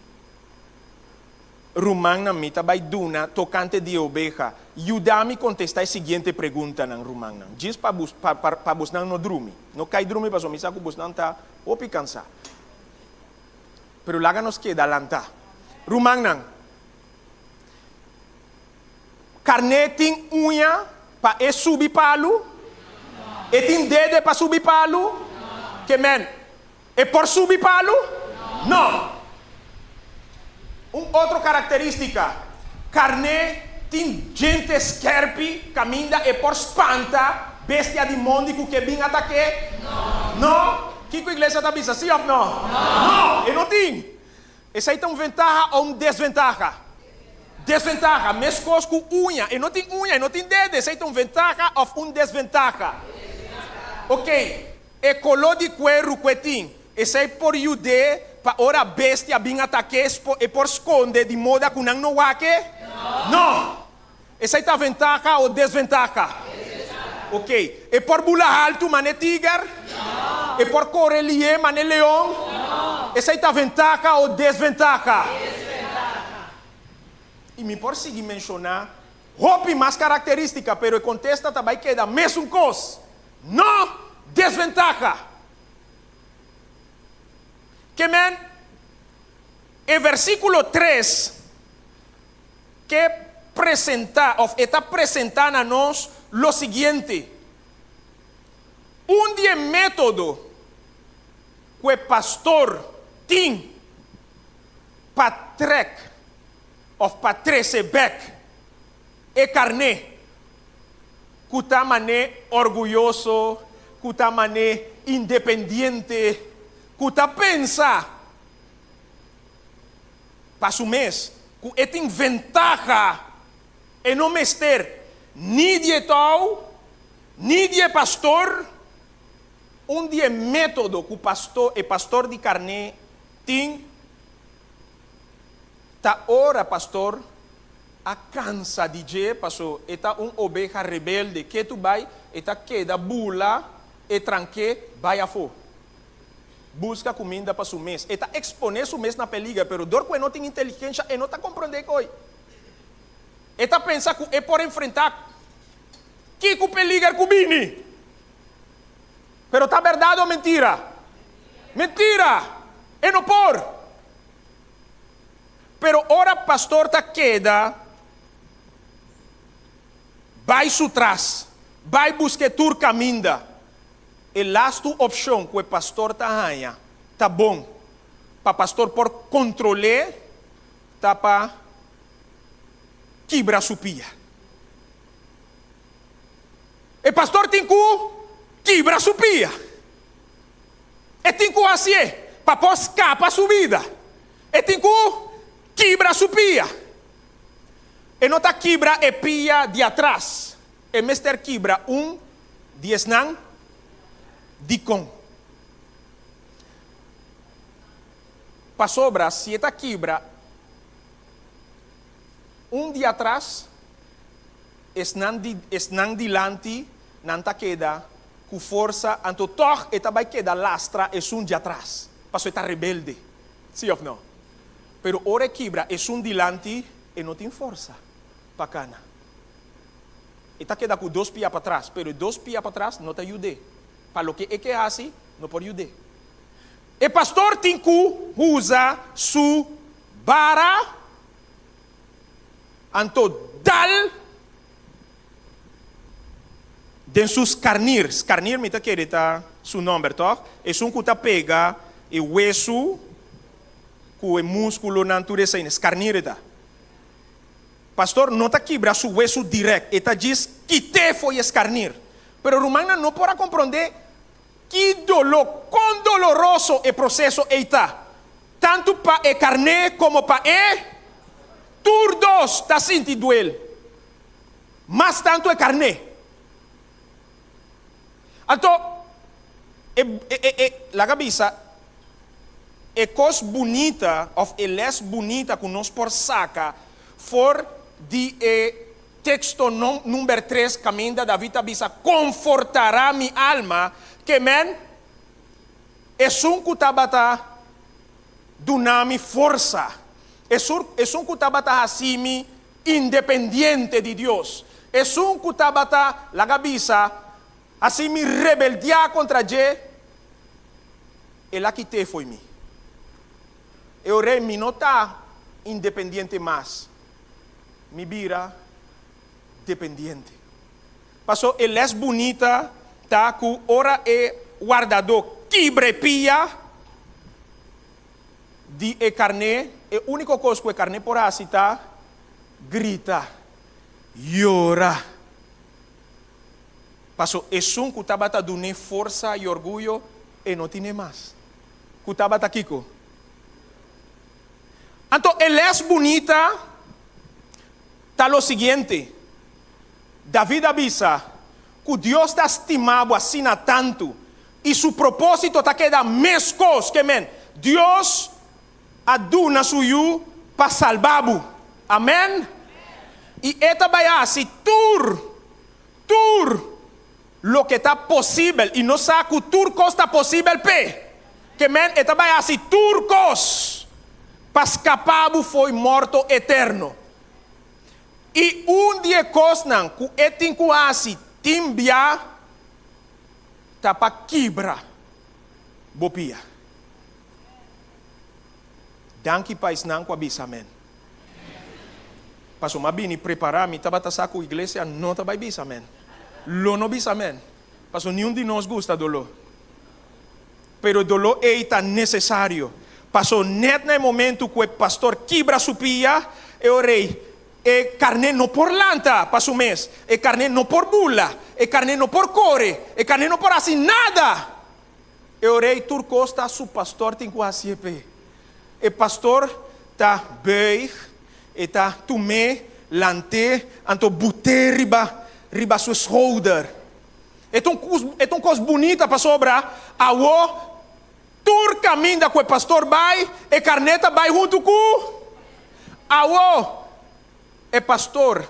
rumannan mi ta bai duna tokante di e obeha, yuda mi kontestá e siguiente preguntanan, rumannan, djis pa bos, pa, pa, pa bosnan no drumi. No kai drumi pasobra mi sa ku bosnan ta hopi kansá. Pero laga nos keda lantá. Rumannan, Karné tin uña pa e subi palu? E tin dede pa subi palu? Ke men, e por subi palu? No. Un otro karakterístika, karné tin djente skèrpi kaminda e por spanta bestia di mondi ku ke bin atak'é? No. Kiko iglesia ta bisa, sí òf no? No, e no tin. Esei ta un ventaha o un desventaha? Desventaha, meskos ku uña, e no tin uña, e no tin dede, esei ta un ventaha òf un desventaha? Oké, e koló di kueru ku e tin, esei por yud'é pa ora bestia bin atak'é e por skonde di moda ku nan no wak e? No! Esei ta ventaha o desventaha? Ok. E por bula haltu man'e tiger? E por kore lié man'e leon? Esei ta ventaha o desventaha? I mi por sigui menshoná hopi mas karakterístika, pero e kontesta ta bai keda mesun kos, No! Desventaha! Ke men, e versíkulo tres ke presentá òf e ta presentá na nos lo siguiente, Un di e método ku e pastor tin pa trèk òf pa trese bèk e karné ku ta man'é orguyoso, ku ta man'é independiente, ku ta pensa pa su mes ku e tin ventaha, e no mester ni di e tou, ni di e pastor. Un di e método ku pasto e pastor di karné tin ta ora pastor a kansa di dje paso e ta un obeha rebelde, ketu bai e ta keda bula e tranké bai afó. Buska kuminda pa su mes. E ta eksponé su mes na peliger, pero dor ku e no tin inteligensha e no ta komprondé koi. E ta pensa ku e por enfrentá kiko peliger ku bini. Pero ta bèrdat o mentira? Mentira! E no por. Pero ora pastor ta keda bai su tras, bai busk'é tur kaminda, e lastu opshon ku e pastor ta haña ta bon pa pastor por kontrol'é ta pa kibra su pia. E pastor tin ku kibra su pia. E tin ku hasié pa por skapa su bida. E tin ku kibra su pia. E no ta kibra e pia di atras. E mester kibra un di esnan dikon. Pasobra si e ta kibra un di atras, esnan di esnan dilanti nan ta keda ku forsa, anto tòg e ta bai keda lastra esun di atras, pasobra e ta rebelde. Sí òf no? Pero ora e kibra esun dilanti, e no tin forsa pa kana. E ta keda ku dos pia patras, pero e dos pia patras no ta yud'é. Pa loke e ke hasi, no por yud'é. E pastor tin ku usa su bara, anto dal den su skarnir. Skarnir mi ta kere ta su nòmber, tòg? Esun ku ta pega e wesu ku e múskulonan tur esei, skarnir e ta. Pastor no ta kibra su wesu dirèkt, e ta djis kit'é fo'i e skarnir. Pero rumannan no por a komprondé ki doló, kon doloroso e proseso ei ta, tantu pa e karné komo pa e tur dos ta sinti duel, mas tantu e karné. Anto, e, e, e, laga bisa, e kos bunita òf e lès bunita ku nos por saka for di e teksto number tres kaminda David ta bisa, Konfortará mi alma, ke men esun ku tabata duna mi forsa, esun ku tabata hasi mi independiente di Dios, esun ku tabata, laga bisa, hasi mi rebeldiá kontra dje, el a kit'é fo'i mi. E ora ei mi no ta independiente mas, mi bira dependiente. Paso e lès bunita ta ku ora e wardadó kibra e pia di e karné, e úniko kos ku e karné por hasi ta grita, yora. Paso esun ku tabata dun'é forsa i orguyo, e no tin'é mas. Ku tabata kiko? Anto e lès bunita ta lo siguiente, David a bisa ku Dios ta stima bo asina tantu i su propósito ta keda meskos. Ke men, Dios. a duna su Yu pa salba bo. Amèn? I e ta bai hasi tur, tur loke ta posibel, i nos sa ku tur kos ta posibel p'e. Ke men e ta bai hasi tur kos pa skapa bo fo'i morto eterno. I un di e kosnan ku e tin ku hasi tin bia ta pa kibra bo pia. Danki pa esnan ku a bisa amen. Pasobra mi a bini prepará, mi tabata sa ku iglesia no ta bai bisa amen. Lo no bisa amen, pasobra niun di nos gusta doló. Pero e doló ei ta nesesario. Pasobra nèt na e momentu ku e pastor kibra su pia, e ora ei e karné no por lanta pa su mes, e karné no por bula, e karné no por kore, e karné no por hasi nada. E ora ei tur kos ta su pastor tin ku hasié p'e. E pastor ta buig, e ta tum'é, lant'é, anto but'é riba riba su schouder. E ta un kos e ta un kos bunita pasobra awo tur kaminda ku e pastor bai, e karné ta bai huntu ku awo. E pastor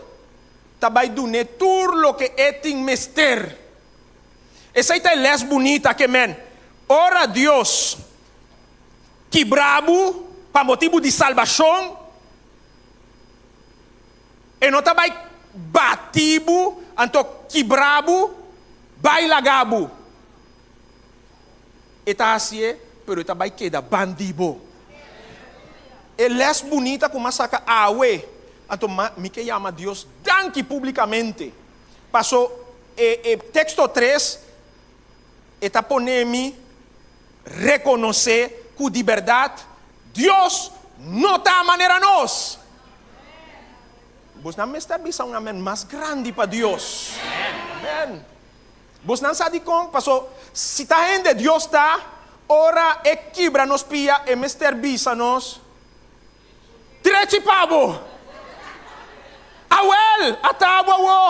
ta bai dun'é tur loke e tin mester. Esei ta e les bunita ke men. Ora Dios kibra bo pa motibu di salbashon, e no ta bai bati bo anto kibra bo bai laga bo. E ta hasié, pero e ta bai keda bandi bo. E les bunita ku m'a saka awe, anto mi ke yama Dios danki publikamente. Paso e e teksto tres e ta pone mi rekonosé ku di bèrdat Dios no ta manera nos. Bosnan mester bisa un amèn mas grandi pa Dios. Amèn. Bosnan sa dikon? Paso si ta hende Dios ta, ora e kibra nos pia e mester bisa nos, Drechi pa bo! Awel, ata bo awo!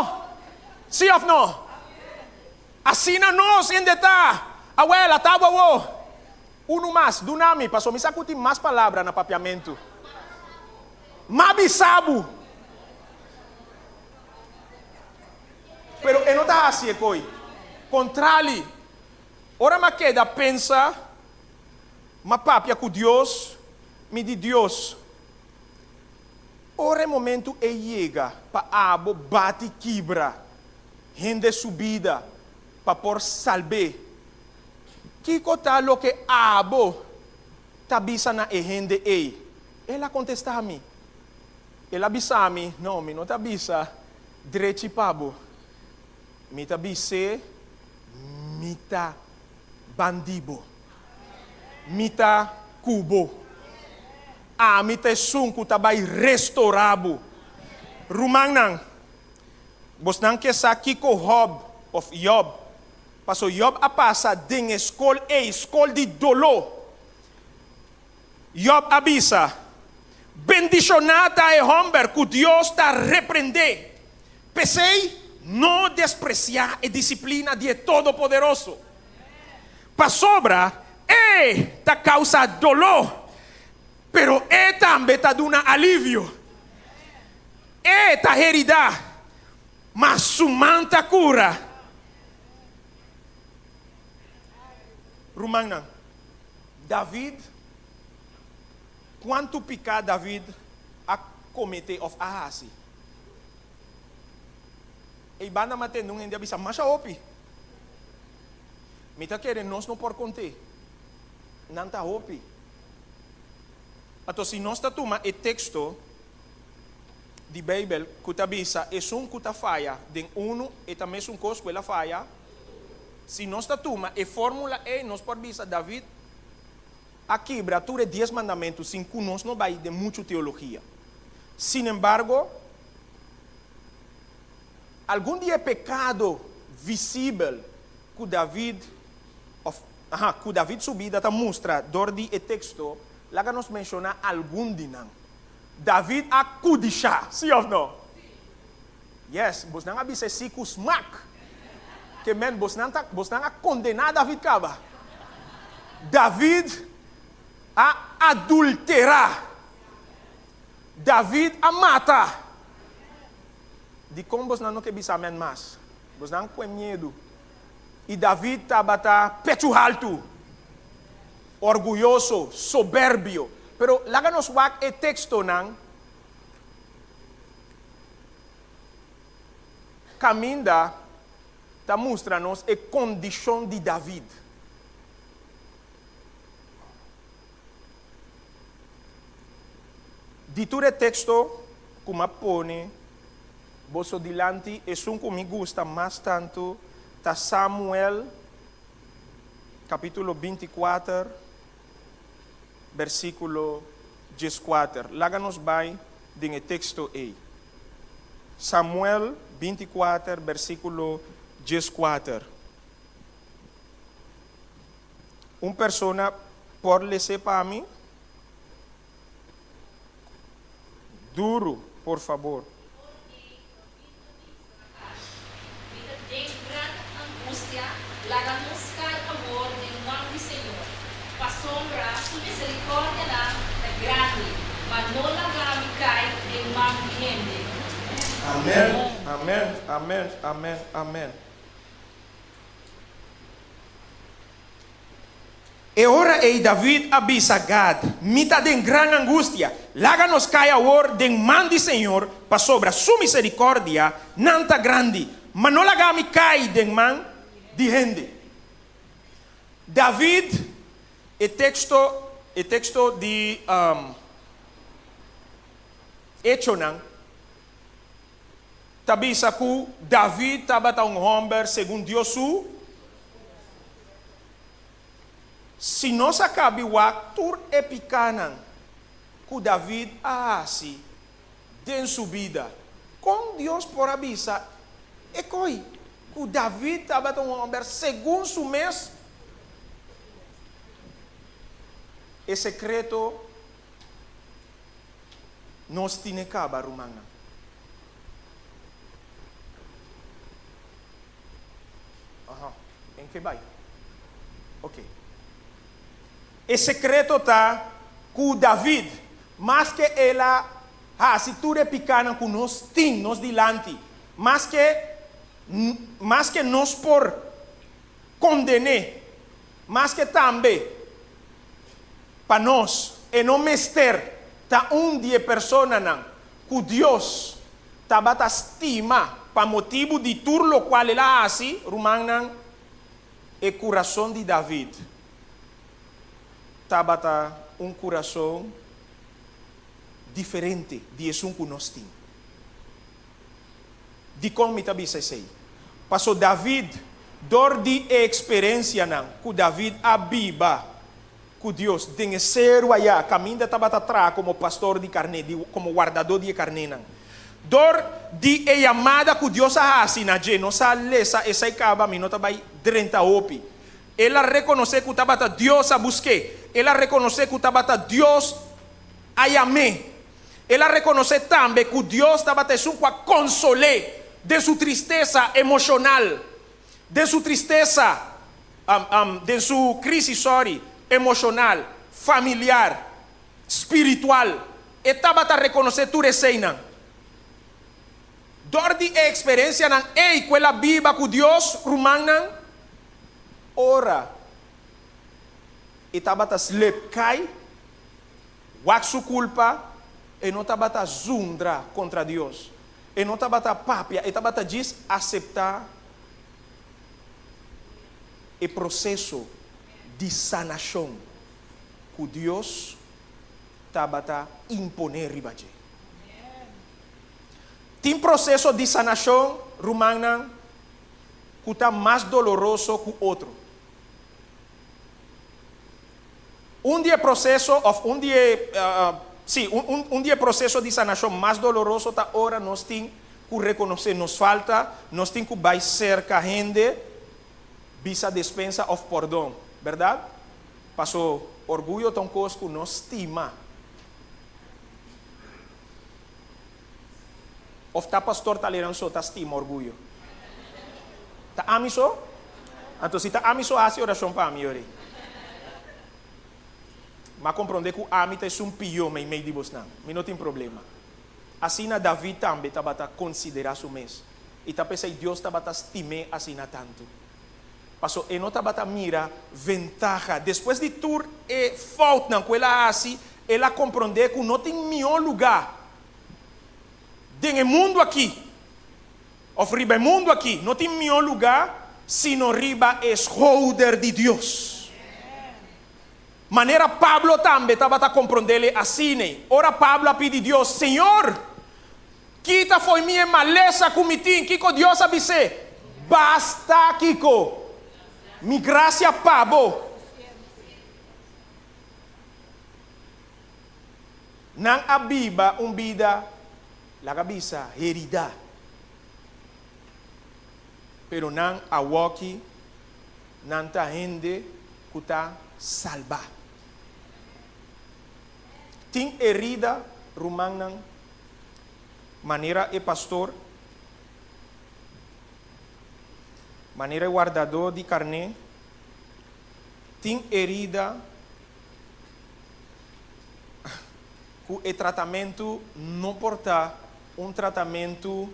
Sí of no? Asina nos hende ta! Awel, ata bo awo! Unu mas, duna mi, pasobra mi sa ku tin mas palabra na papiamentu. M'a bisa bo! Pero e no ta hasi e koi. Kontrali, ora m'a keda pensa, M'a papia ku Dios, mi di, Dios, ora e momentu ei yega pa abo bati kibra hende su bida pa por salb'é, kiko ta loke abo ta bisa na e hende ei? El a kontestá mi. El a bisa mi, No, mi no ta bisa drechi pa bo. Mi ta bis'é, Mi ta bandí bo. Mi ta ku bo. Ami ta esun ku ta bai restorá bo. Rumannan, bosnan ke sa kiko Hòb, òf Yòb, paso Yòb a pasa den e skol ei, skol di doló. Yòb a bisa, Bendishoná ta e hòmber ku Dios ta reprendé. P'esei, no despresiá e disiplina di e Todopoderoso. Pasobra e ta kousa doló, pero e tambe ta duna alivio. E ta heridá, ma su man ta kura. Rumannan, David, kuantu piká David a kometé òf a hasi? Ei banda m'a tende un hende a bisa, Masha hopi. Mi ta kere nos no por kont'é. Nan ta hopi. Anto si nos ta tuma e teksto di Beibel ku ta bisa esun ku ta faya den unu e ta mesun kos ku el a faya, si nos ta tuma e fórmula ei nos por bisa David a kibra tur e dies mandamentu sin ku nos no bai den muchu teologia. Sinembargo, Algun di e pekado visibel ku David òf, aha, ku David su bida ta mustra dor di e teksto, laga nos menshoná algun di nan. David a kudishá, sí òf no? Yes, bosnan a bisa e sí ku smak. Ke men, bosnan ta, bosnan a kondená David kaba. David. a adulterá. David a mata. Dikon bosnan no ke bisa amèn mas? Bosnan kue miedu. I David tabata pechu haltu, orguyoso, soberbio. Pero laga nos wak e tekstonan kaminda ta mustra nos e kondishon di David. Di tur e teksto ku m'a pone boso dilanti, esun ku mi gusta mas tantu ta Samuel kapítulo 24, bersíkulo 14. Laga nos bai den e teksto ei. Samuel 24, bersíkulo 14. Un persona por les'é pa mi? Duru, por fabor. Mi ta den gran angustia, laga nos kai awor den man di Señor, pasobra su miserikòrdianan ta grandi, ma no laga mi kai den man di hende. Amen, amen, amen, amen, amen. E ora ei David a bisa Gad, Mi ta den gran angustia. Laga nos kai awor den man di señor, pasobra su miserikòrdia nan ta grandi, ma no laga mi kai den man di hende. David, e teksto, e teksto di Echonan, ta bisa ku David tabata un hòmber segun Dios su. Si nos a kabi wak tur e pikánan ku David a hasi den su bida, kon Dios por a bisa e koi ku David tabata un hòmber segun su mes? E sekreto nos tine kaba, rumannan. Aha, en ke bai? Ok. E sekreto ta ku David, maske el a hasi tur e pikánan ku nos tin nos dilanti, maske, maske nos por konden'é, maske tambe pa nos e no mester ta un di e personanan ku Dios tabata stima pa motibu di tur lokual el a hasi, rumannan, e kurason di David tabata un kurason diferente di esun ku nos tin. Dikon mi ta bisa esei? Paso David, dor di e eksperensianan ku David a biba ku Dios den e seru ayá kaminda tabata traha komo pastor di karné, di komo wardadó di e karnénan. Dor di e yamada ku Dios a hasi na dje, nos a lesa esei kaba, mi no ta bai drenta hopi. El a rekonosé ku tabata Dios a busk'é. El a rekonosé ku tabata Dios a yam'é. El a rekonosé tambe ku Dios tabata esun ku a konsol'é den su tristesa emoshonal, den su tristesa den su crisis, sorry, emocional, familiar, spiritual, e tabata reconoce tur eseinan. Dor di e experiencianan ei cu el a biba cu Dios, rumannan, ora e tabata slip cai, wak su culpa, e no tabata zundra contra Dios, e no tabata papia, e tabata djis acepta e proseso di sanashon ku Dios tabata imponé riba dje. Tin proseso di sanashon, rumannan, ku ta mas doloroso ku otro. Un di e proseso òf un di e, sí, un di e proseso di sanashon mas doloroso ta ora nos tin ku rekonosé nos falta, nos tin ku bai serka hende bisa despensa òf pordon, bèrdat? Paso orguyo ta un kos ku nos stima. Òf ta pastor Talleyrand so ta stima orguyo? Ta ami so? Anto si ta ami so hasi orashon pa mi, yori. M'a komprondé ku ami ta esun pió meimei di bosnan. Mi no tin problema. Asina David tambe tabata konsiderá su mes, i ta p'esei Dios tabata stim'é asina tantu. Paso e no tabata mira ventaha. Despues di tur e foutnan ku el a hasi, el a komprondé ku no tin mihó lugá den e mundu akí, òf riba e mundu akí, no tin mihó lugá sino riba e schouder di Dios. Manera Pablo tambe tabata komprondé asina, ora Pablo a pidi Dios, Señor, kita fo'i mi e malesa ku mi tin, kiko Dios a bis'é? Basta kiko? Mi grasia pa bo. Nan a biba un bida, laga bisa, heridá. Pero nan awoki nan ta hende ku ta salbá. Tin herida, rumannan, manera e pastor, manera e wardadó di karné, tin herida ku e tratamentu no por ta un tratamentu,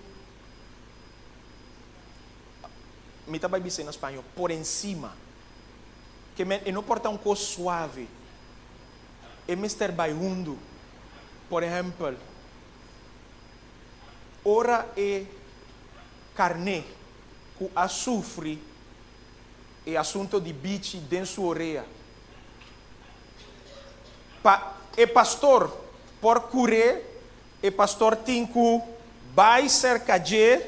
mi ta bai bis'é na spañó, por encima. Ke men e no por ta un kos suave. E mester bai hundu. Por ehèmpel, ora e karné ku a sufri e asunto di bichi den su orea, pa e pastor por kur'é, e pastor tin ku bai serka dje,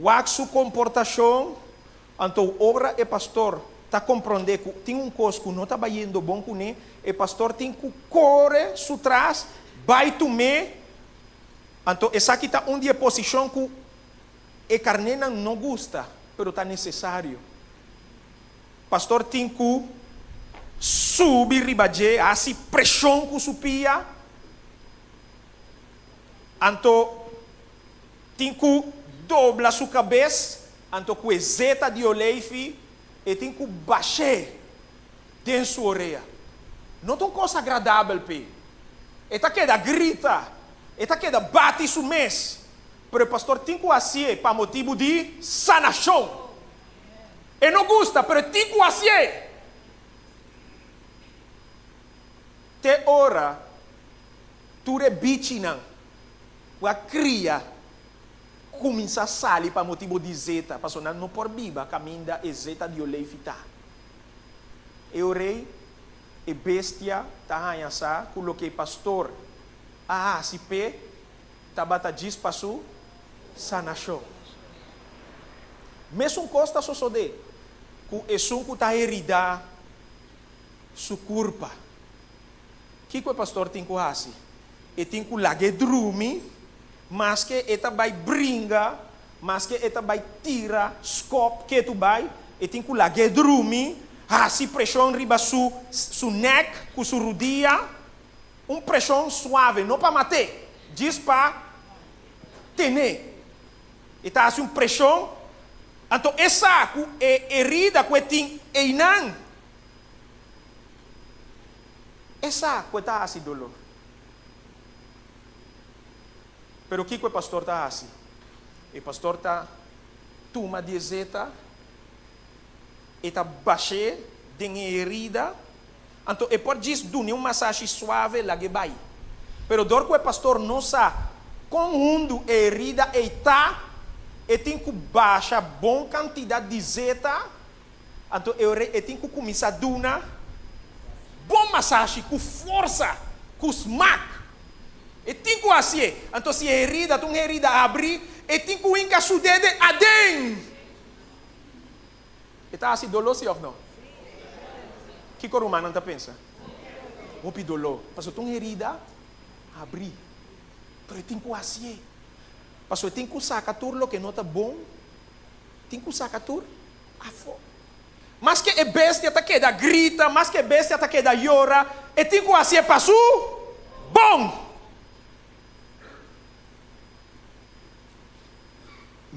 wak su komportashon. Anto ora e pastor ta komprondé ku tin un kos ku no ta bayendo bon kuné, e pastor tin ku kore su tras bai tum'é. Anto esaki ta un di e posishon ku e karnénan no gusta, pero ta nesesario. Pastor tin ku subi riba dje, hasi preshon ku su pia. Anto tin ku dobla su kabes, anto ku e zeta di oleifi e tin ku bash'é den su orea. No ta un kos agradabel p'e. E ta keda grita, e ta keda bati su mes, pero e pastor tin ku hasié pa motibu di sanashon. E no gusta, pero e tin ku hasié. Te ora tur e bichinan ku a kria kuminsá sali pa motibu di zeta, pasobra nan no por biba kaminda e zeta di oleifi ta. E orei e bestia ta haña sa ku loke e pastor a hasi p'e tabata djis pa su sanashon. Mesun kos ta sosodé ku esun ku ta heridá su kurpa. Kiko e pastor tin ku hasi? E tin ku lag'é drumi, maske e ta bai bringa, maske e ta bai tira skòp ketu bai, e tin ku lag'é drumi, hasi preshon riba su su nèk ku su rudia, un preshon suave, no pa mat'é, djis pa ten'é. E ta hasi un preshon, anto e sa ku e herida ku e tin einan, E sa ku e ta hasi doló. Pero kiko e pastor ta hasi? E pastor ta tuma di e zeta, e ta bash'é den e herida, anto e por djis dun'é un masashi suave lag'é bai. Pero dor ku e pastor no sa kon hundu e herida ei ta, e tin ku basha bon kantidat di zeta Anto e ora e tin ku kuminsá duna bon masashi ku forsa, ku smak. E tin ku hasié. Anto si e herida ta un herida abrí, e tin ku hinka su dede aden. E ta hasi doló si òf no? Kiko rumannan ta pensa? Hopi doló. Pasobra ta un herida abrí. Pero e tin ku hasié. Pasobra e tin ku saka tur loke no ta bon. Tin ku saka tur afó. Maske e bestia ta keda grita, maske e bestia ta keda yora, e tin ku hasié pa su bon.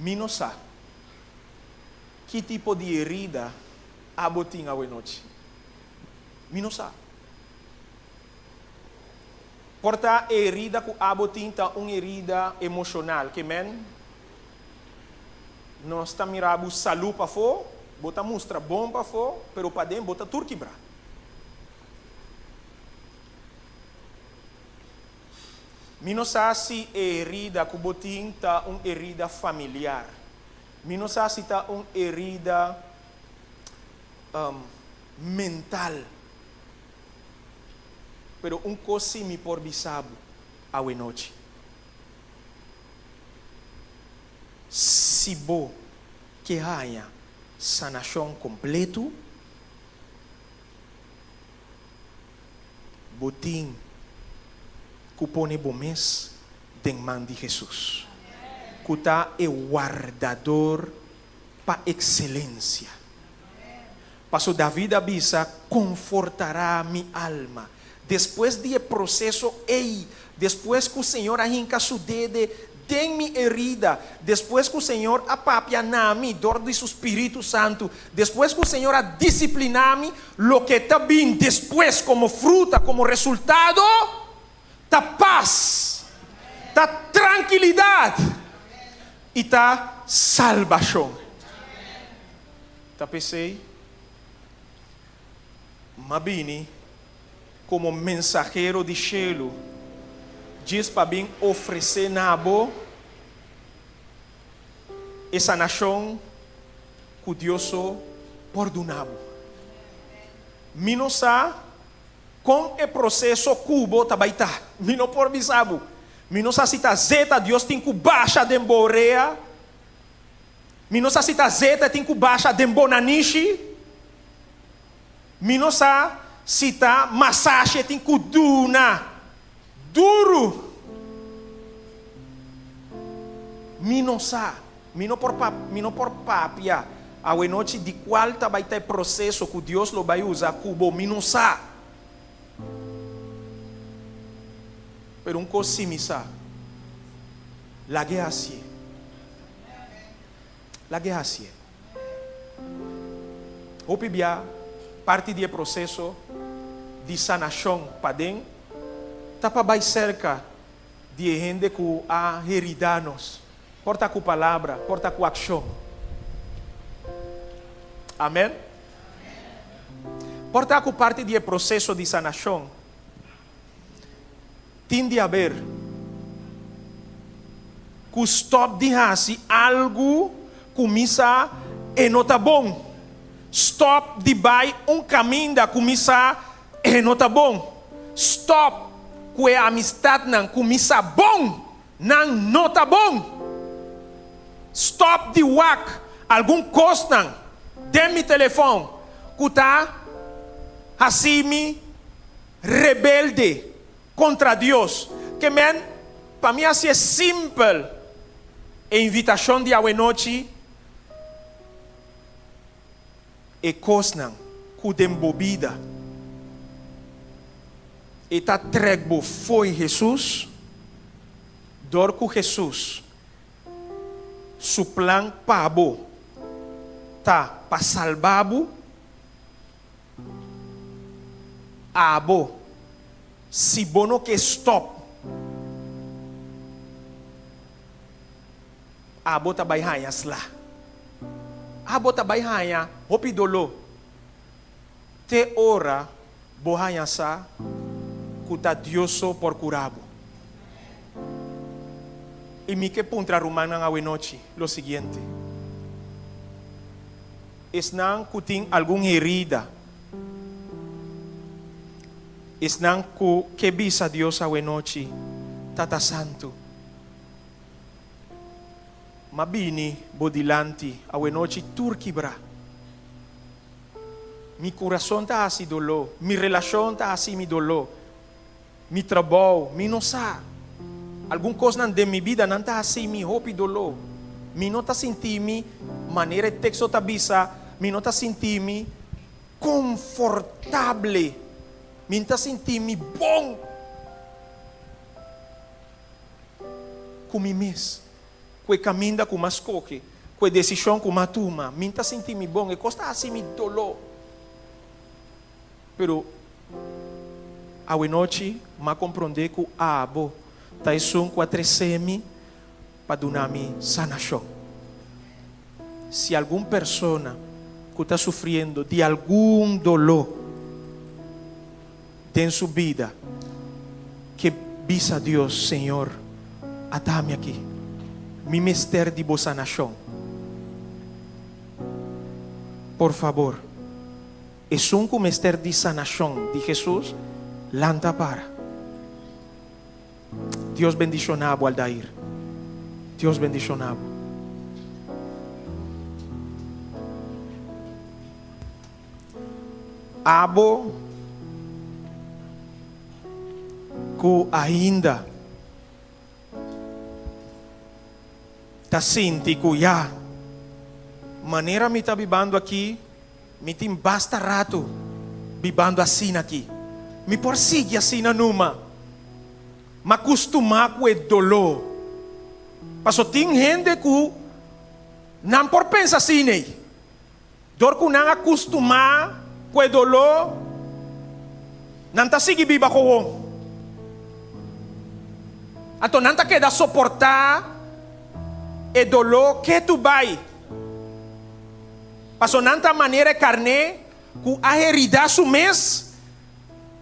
Mi no sa ki tipo di herida abo tin awenochi. Mi no sa. Por ta e herida ku abo tin ta un herida emoshonal, ke men nos ta mira bo salú pafó, bo ta mustra bon pafó, pero paden bo ta tur kibrá. Mi no sa si e herida ku bo tin ta un herida familiar. Mi no sa si ta un herida mental. Pero un kos sí mi por bisa bo awenochi. Si bo ke haña sanashon kompletu, bo tin ku pone bo mes den man di Hesus, ku ta e wardador pa ekselensia. Paso David a bisa, Konfortará mi alma. Despues di e proseso ei, despues ku Señor a hinka su dede den mi herida, despues ku Señor a papia na mi dor di su Spiritu Santu, despues ku Señor a disipliná mi, loke ta bin despues komo fruta, komo resultado, ta pas, ta trankilidat i ta salbashon. Ta p'esei m'a bini komo mensahero di shelu djis pa bin ofresé na bo e sanashon ku Dios so por duna bo. Mi no sa kon e proseso ku bo ta bai ta. Mi no por bisa bo. Mi no sa si ta zeta Dios tin ku basha den bo orea. Mi no sa si ta zeta e tin ku basha den bo nanishi. Mi no sa si ta masashi e tin ku duna duru. Mi no sa. Mi no por mi no por papia awenochi di kual ta bai ta e proseso ku Dios lo bai usa ku bo. Mi no sa. Pero un kos si mi sa, lag'e hasié. Lag'e hasié. Hopi bia parti di e proseso di sanashon paden ta pa bai serka di e hende ku a heridá nos, por ta ku palabra, por ta ku akshon. Amen. Por ta ku parti di e proseso di sanashon tin di haber ku stòp di hasi algu ku mi sa e no ta bon, stòp di bai un kaminda ku mi sa e no ta bon, stòp ku e amistatnan ku mi sa bon nan no ta bon, stòp di wak algun kosnan den mi telefòn ku ta hasi mi rebelde kontra Dios. Ke men, pa mi hasié simpel e invitashon di awenochi, e kosnan ku den bo bida e ta trèk bo fo'i Hesus, dor ku Hesus su plan pa bo ta pa salba bo, Abo, si bo no ke stop, abo ta bai haña sla. Abo ta bai haña hopi doló te ora bo haña sa ku ta Dios so por kura bo. I mi ke puntra rumannan awenochi lo siguiente. Esnan ku tin algun herida, esnan ku ke bisa Dios awenochi, Tata Santu, m'a bini bo dilanti awenochi tur kibrá. Mi kurason ta hasi doló, mi relashon ta hasi mi doló, mi trabou, mi no sa. Algun kosnan den mi bida nan ta hasi mi hopi doló. Mi no ta sinti mi manera e teksto ta bisa, mi no ta sinti mi konfortable, mi no ta sinti mi bon ku mi mes, ku e kaminda ku m'a skohe, ku e desishon ku m'a tuma. Mi no ta sinti mi bon, e kos ta hasi mi doló. Pero. Awenochi m'a komprondé ku abo ta esun ku a tresé mi pa duna mi sanashon. Si algun persona ku ta sufriendo di algun doló den su bida ke bisa Dios, Señor, ata mi aki, mi mester di bo sanashon. Por fabor. Esun ku mester di sanashon di Hesus, lanta para. Dios bendishoná bo, Aldair. Dios bendishoná bo. Abo ku ainda ta sinti ku ya, manera mi ta bibando aki, Mi tin basta ratu bibando asina aki. Mi por sigui asina numa. M'a kustumá ku e doló. Paso tin hende ku nan por pensa asina ei. Dor ku nan a kustumá ku e doló, nan ta sigui biba kowon. Anto nan ta keda soportá e doló ketu bai. Paso nan ta manera e karné ku a heridá su mes,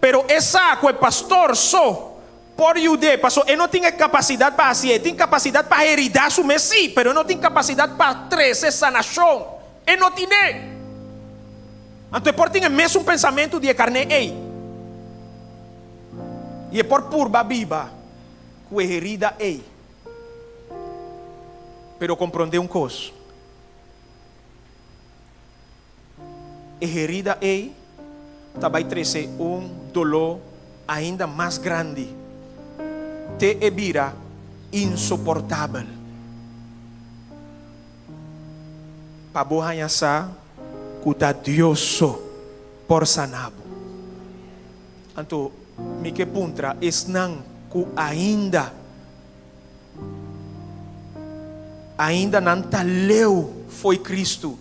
pero e sa ku e pastor so por yud'é, paso e no tin e kapasidat pa hasié. E tin kapasidat pa heridá su mes, sí, pero e no tin kapasidat pa trese sanashon. E no tin'é. Anto e por tin e mesun pensamentu di e karné ei, i e por purba biba ku e herida ei. Pero komprondé un kos. E herida ei ta bai trese un doló ainda mas grandi te e bira insoportabel. Pa bo haña sa ku ta Dios so por sana bo. Anto mi ke puntra esnan ku ainda. Ainda nan ta leu fo'i Kristu.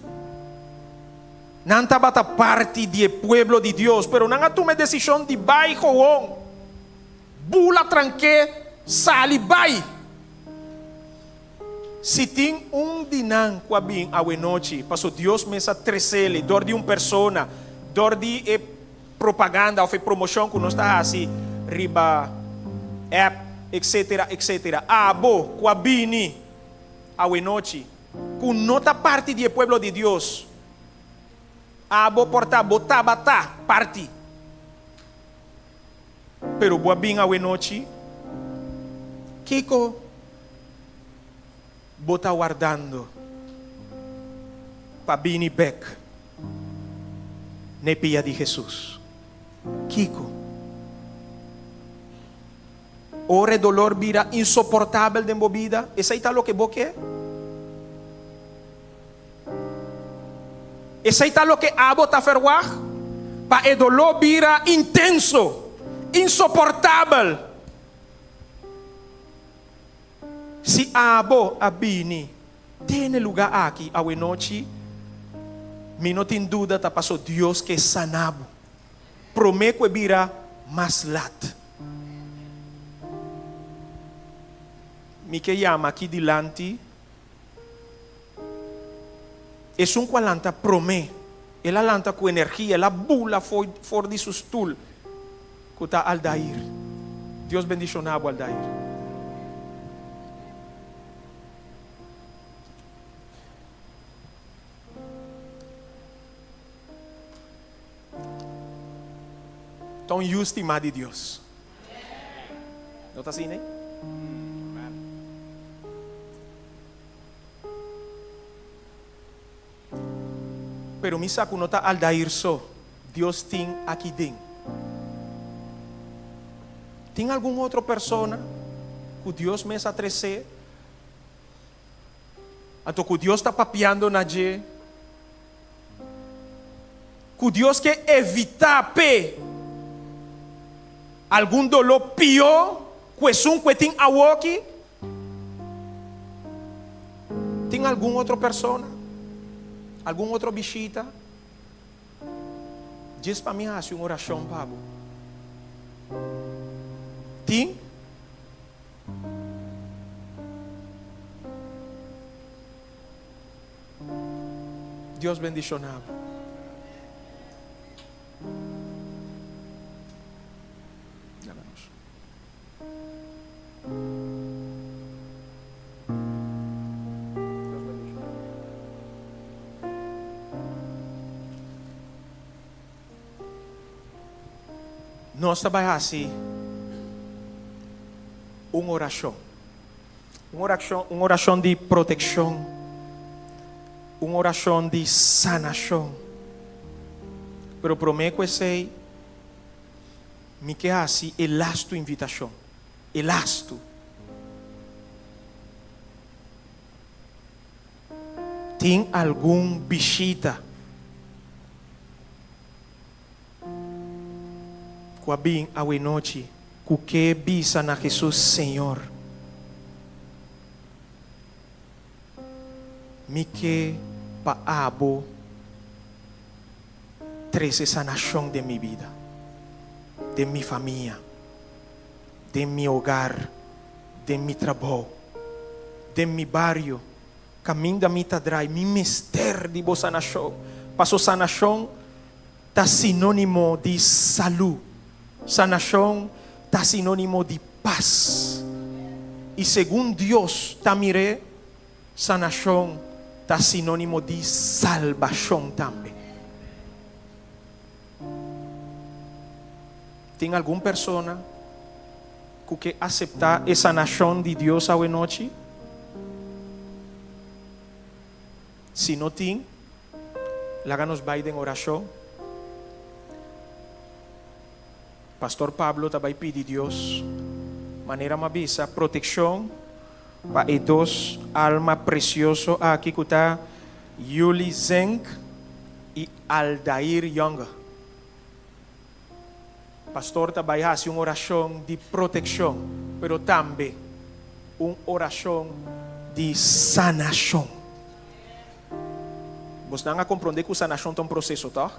Nan tabata parti di e pueblo di Dios, pero nan a tuma e desishon di bai gewoon, bula tranké, sali bai. Si tin un di nan ku a bin awenochi, paso Dios mes a tres'el dor di un persona, dor di e propaganda of e promoshon ku nos ta hasi riba app etcetera etcetera abo ku a bini awenochi ku no ta parti di e pueblo di Dios abo por ta bo tabata parti pero bo a bin awenochi kiko bo ta wardando pa bini bek n'e pia di Hesus? Kiko? Ora e dolor bira insoportabel den bo bida, esei ta loke bo ke? Esei ta loke abo ta ferwagt? Pa e dolor bira intenso, insoportabel. Si abo a bini te n'e lugá aki awenochi, mi no tin duda ta paso Dios ke sana bo promé ku e bira mas lat. Mi ke yama aki dilanti esun ku a lanta promé. El a lanta ku energia, el a bula for di su stul. Ku ta Aldair. Dios bendiciona bo Aldair. Ta un yu stima di Dios. No ta asina? Pero mi sa ku no ta Aldair so Dios tin aki den. Tin algun otro persona ku Dios mes a tresé, anto ku Dios ta papiando na dje, ku Dios ke evitá p'e algun doló pió ku esun ku e tin awoki? Tin algun otro persona? Algun otro bishita? Djis pa mi hasi un orashon pa bo. Tin? Dios bendishoná bo. Nos ta bai hasi un orashon. Un orashon, un orashon di protekshon. Un orashon di sanashon. Pero promé ku esei, mi ke hasi e lastu invitashon. E lastu. Tin algun bishita ku a bin awenochi ku ke bisa na Hesus, Señor, mi ke pa abo trese sanashon den mi bida, den mi famia, den mi hogar, den mi trabou, den mi bario. Kaminda mi ta drai, mi mester di bo sanashon. Paso sanashon ta sinónimo di salú. Sanashon ta sinónimo di pas. I segun Dios ta mir'é, sanashon ta sinónimo di salbashon tambe. Tin algun persona ku ke aseptá e sanashon di Dios awenochi? Si no tin, laga nos bai den orashon. Pastor Pablo ta bai pidi Dios, manera m'a bisa, protekshon pa e dos alma presioso aki ku ta Yuli Zenk i Aldair Younger. Pastor ta bai hasi un orashon di protekshon, pero tambe un orashon di sanashon. Bosnan a komprondé ku sanashon ta un proseso, tòg?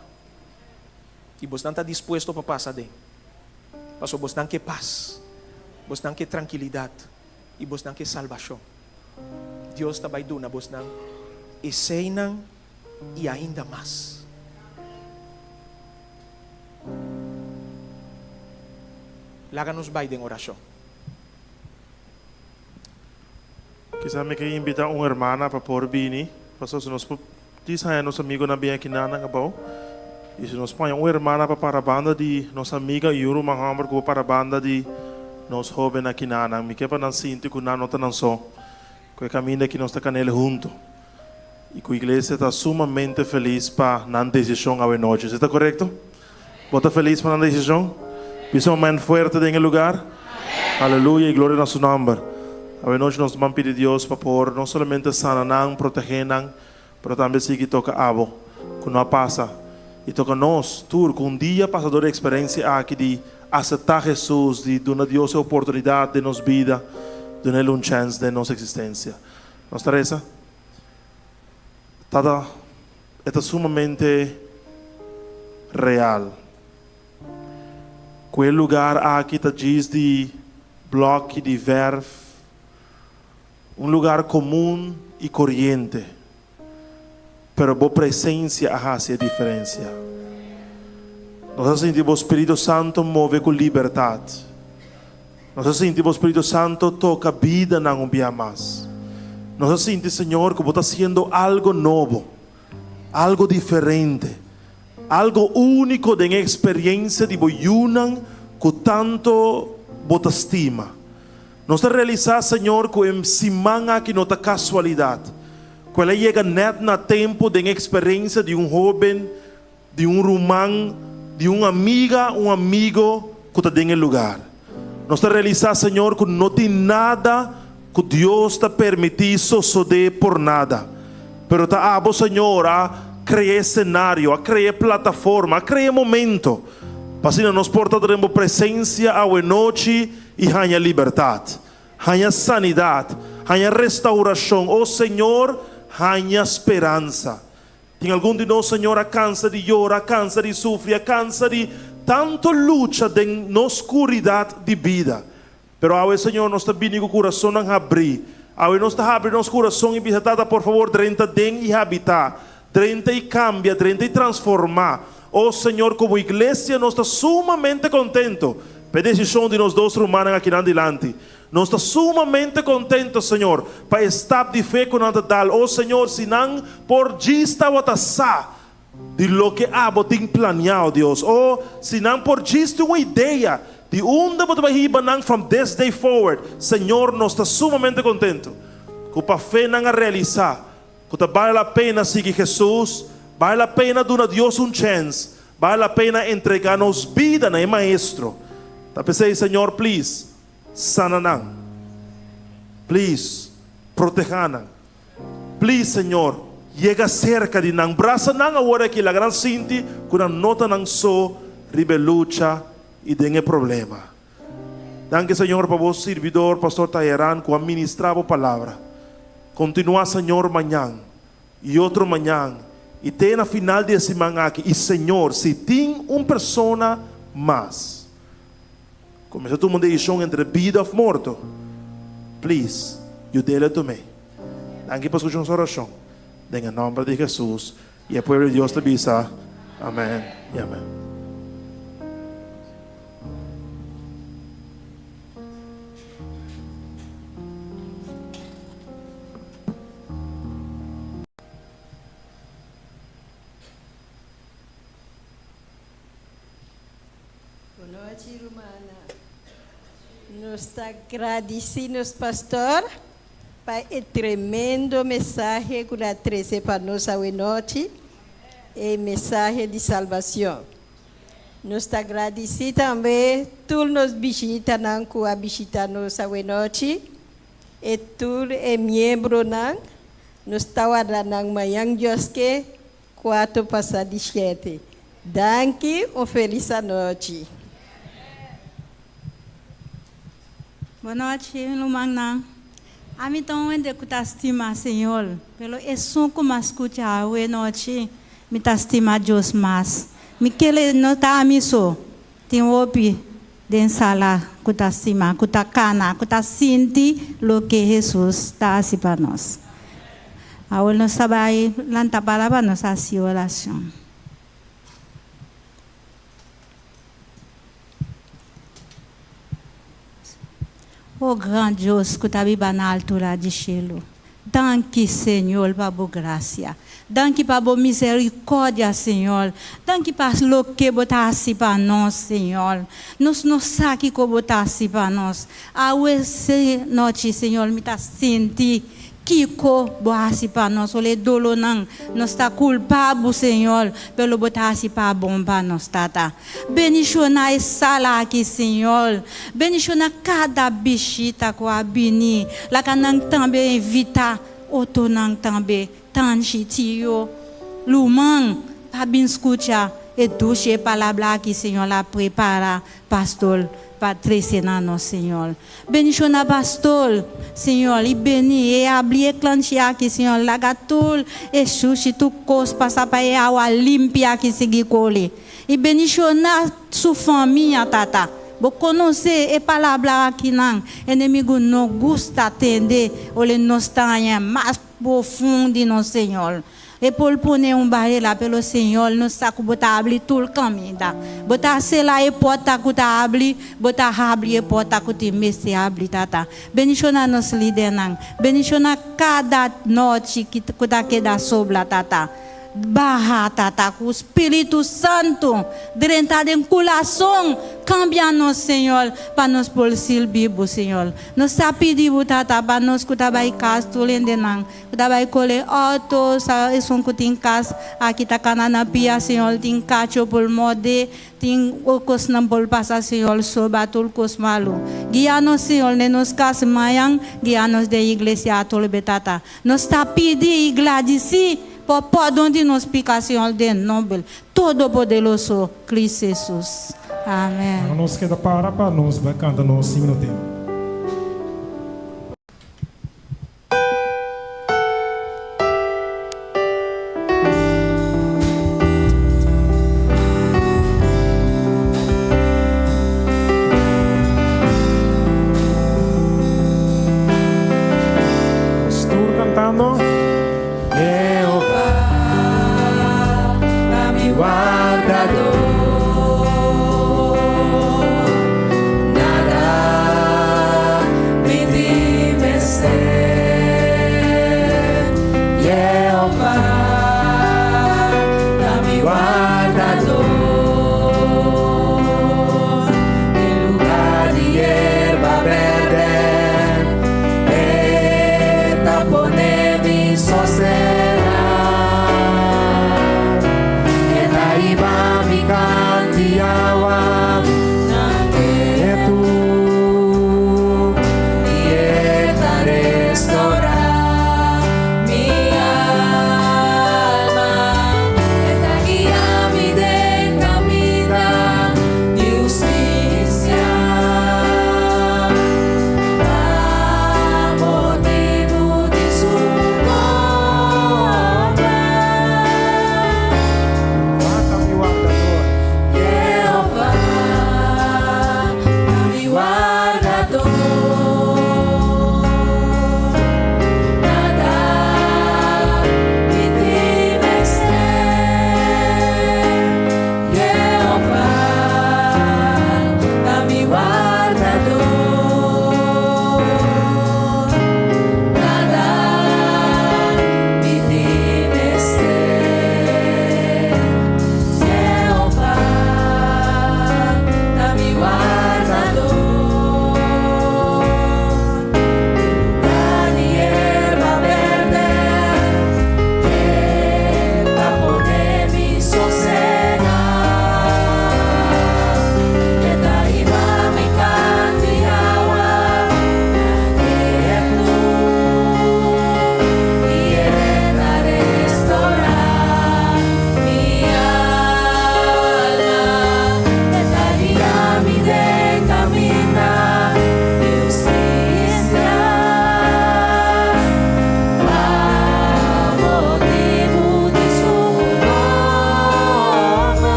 I bosnan ta dispuesto pa pasa aden. Pasobra bosnan ke pas, bosnan ke trankilidat i bosnan ke salbashon. Dios ta bai duna bosnan eseinan i ainda mas. Laga nos bai den orashon. Kisas mi ke invita un hermana pa por bini, pasobra si nos por djis haña nos amigonan bin aki nan nan abou, i si nos por haña un hermana pa para banda di nos amiga i un ruman hòmber ku por para banda di nos hóben aki nan nan, mi ke pa nan sinti ku nan no ta nan so, ku e kaminda aki nos ta kanel huntu. I ku iglesia ta sumamente felis pa nan desishon awe nochi. Esei ta korekto? Bo ta felis pa nan desishon? Bisa un amen fuerte den e lugar. Aleluya i gloria na su nòmber. Awe nochi nos ta ban pidi Dios pa por no solamente sana nan, protegé nan, pero tambe sigui toka abo ku no a pasa i toka nos tur ku un dia pasa dor e eksperensia aki di aseptá Hesus, di duna Dios e oportunidat den nos bida, duna El un chèns den nos eksistensia. Nos ta resa. Tata, e ta sumamente real ku e lugar aki ta djis di blòki di vèrf, un lugar komun i koriente, pero bo presensia a hasi e diferensia. Nos a sinti bo Spiritu Santo move ku libertat. Nos a sinti bo Spiritu Santo toka bidanan un bia mas. Nos a sinti, Señor, ku bo ta hasiendo algo nobo, algo diferente, algo úniko den e eksperiencia di bo yunan ku tanto bo ta stima. Nos ta realisá, Señor, ku e siman aki no ta kasualidat, ku el a yega nèt na tempu den e eksperensia di un hóben, di un ruman, di un amiga, un amigo ku ta den e lugar. Nos ta realisá, Señor, ku no tin nada ku Dios ta permití sosodé por nada. Pero ta abo, Señor, a krea e senario, a krea e plataforma, a krea e momento, pa asina nos por ta den bo presensia awenochi i haña libertat, haña sanidat, haña restaurashon. O Señor, haña speransa. Tin algun di nos, Señor, a kansa di yora, a kansa di sufri, a kansa di Tanto lucha den nos skuridat di bida. Pero awe, Señor, nos ta bini ku kurasonnan habrí. Awe nos ta habri nos kurason i bisa, Tata, por fabor, drenta den i habitá. Drenta i kambia, drenta i transformá. O Señor, komo iglesia nos ta sumamente kontento pa e desishon di nos dos rumannan akinan dilanti. Nos ta sumamente kontento, Señor, pa e stap di fe ku nan ta dal. O Señor, si nan por djis tabata sa di loke abo tin planiá, o Dios. O, si nan por djis tin un idea di unda bo ta bai hiba nan from this day forward, Señor, nos ta sumamente kontento ku pa fe nan a realisá ku ta bale la pena sigui Hesus, bale la pena duna Dios un chèns, bale la pena entregá nos bida na e Maestro. Ta p'esei, Señor, please, sana nan. Please, protehá nan. Please Señor, yega cerca di nan, brasa nan awor aki, laga nan sinti cu nan no ta nan so riba e lucha y den e problema. Danki Señor pa bo sirbidor Pastor Tayeran cu a ministra bo palabra. Continua Señor mañan y otro mañan y te na final di e siman aki y Señor si tin un persona mas cu mester tuma un decision entre bida of morto please yudele tum'e. Danki pa skucha nos orashon. Den e nòmber di Hesus i e pueblo di Dios ta bisa, Amèn i amèn. Bon nochi rumannan. Nos ta gradisí nos pastor pa e tremendo mensahe ku nan a trese pa nos awe nochi, e mensahe di salbacion. Nos ta gradisí tambe tur nos bishitanan ku a bishita nos awe nochi, e tur e miembronan. Nos ta warda nan mañan Dios ke. Cuatro pasa di shete. Danki, un felis anochi. Bon nochi rumannan. Ami ta un hende ku ta stima Señor, pero esun ku m'a skucha awe nochi, mi ta stima Dios mas. Mi kere no ta ami so, tin hopi den sala ku ta stima, ku ta kana, ku ta sinti loke Hesus ta hasi pa nos. Awor nos ta bai lanta para pa nos hasi oracion. O gran Dios cu ta biba na altura di cielo, danki Señor pa bo gracia, danki pa bo misericordia Señor, danki pa loke bo ta haci pa nos Señor, nos no sa kico bo ta haci pa nos, awe nochi Señor mi ta sinti Kiko bo hasi pa nos? Ol e dolonan, nos ta kulpa bo, Señor, pero bo ta hasi pa bon pa nos, Tata. Bendishona e sala aki, Señor. Bendishona kada bishita ku a bini. Laga nan tambe invita otronan tambe, tanchi, tio, ruman, pa bin skucha e dushi e palabra aki, Señor, a prepara, Pastor, pa trese nan nos, Señor. Bendiciona pastor, Señor, y beni e habri e klanchi aki, Señor, laga tur e shushi, tur cos pasa pa e awa limpi aki sigui coli. Y bendiciona su famia, Tata. Bo conoce e palabra akinan, enemigo no gusta tende ora nos ta haña mas profund di nos Señor. E por pone un barera, pero Señor, nos sa cu Bo ta habri tur caminda. Bo ta cera e porta cu ta habri, Bo ta habri e porta cu tin mester habri, Tata. Bendiciona nos lidernan. Bendiciona cada nochi cu ta keda sobra, Tata. Baha, Tata, cu Spiritu Santo drenta den curason, cambia nos, Señor, pa nos por sirbi Bo, Señor. Nos ta pidi Bo, Tata, pa nos cu ta bay cas tur hendenan Ku ta bai kore auto, sa esun ku tin kas aki ta kana na pia, Señor, tin kacho por morde, tin kosnan por pasa, Señor, soba tur kos malu. Guia nos, Señor, den nos kas mañan, guia nos den iglesia atrobe, Tata. Nos ta pidi i gradisí pa pordon di nos pika, Señor, den nomber todopoderoso Cristo Jesus. Amen. Laga nos keda para pa nos bai kanta nos himno den.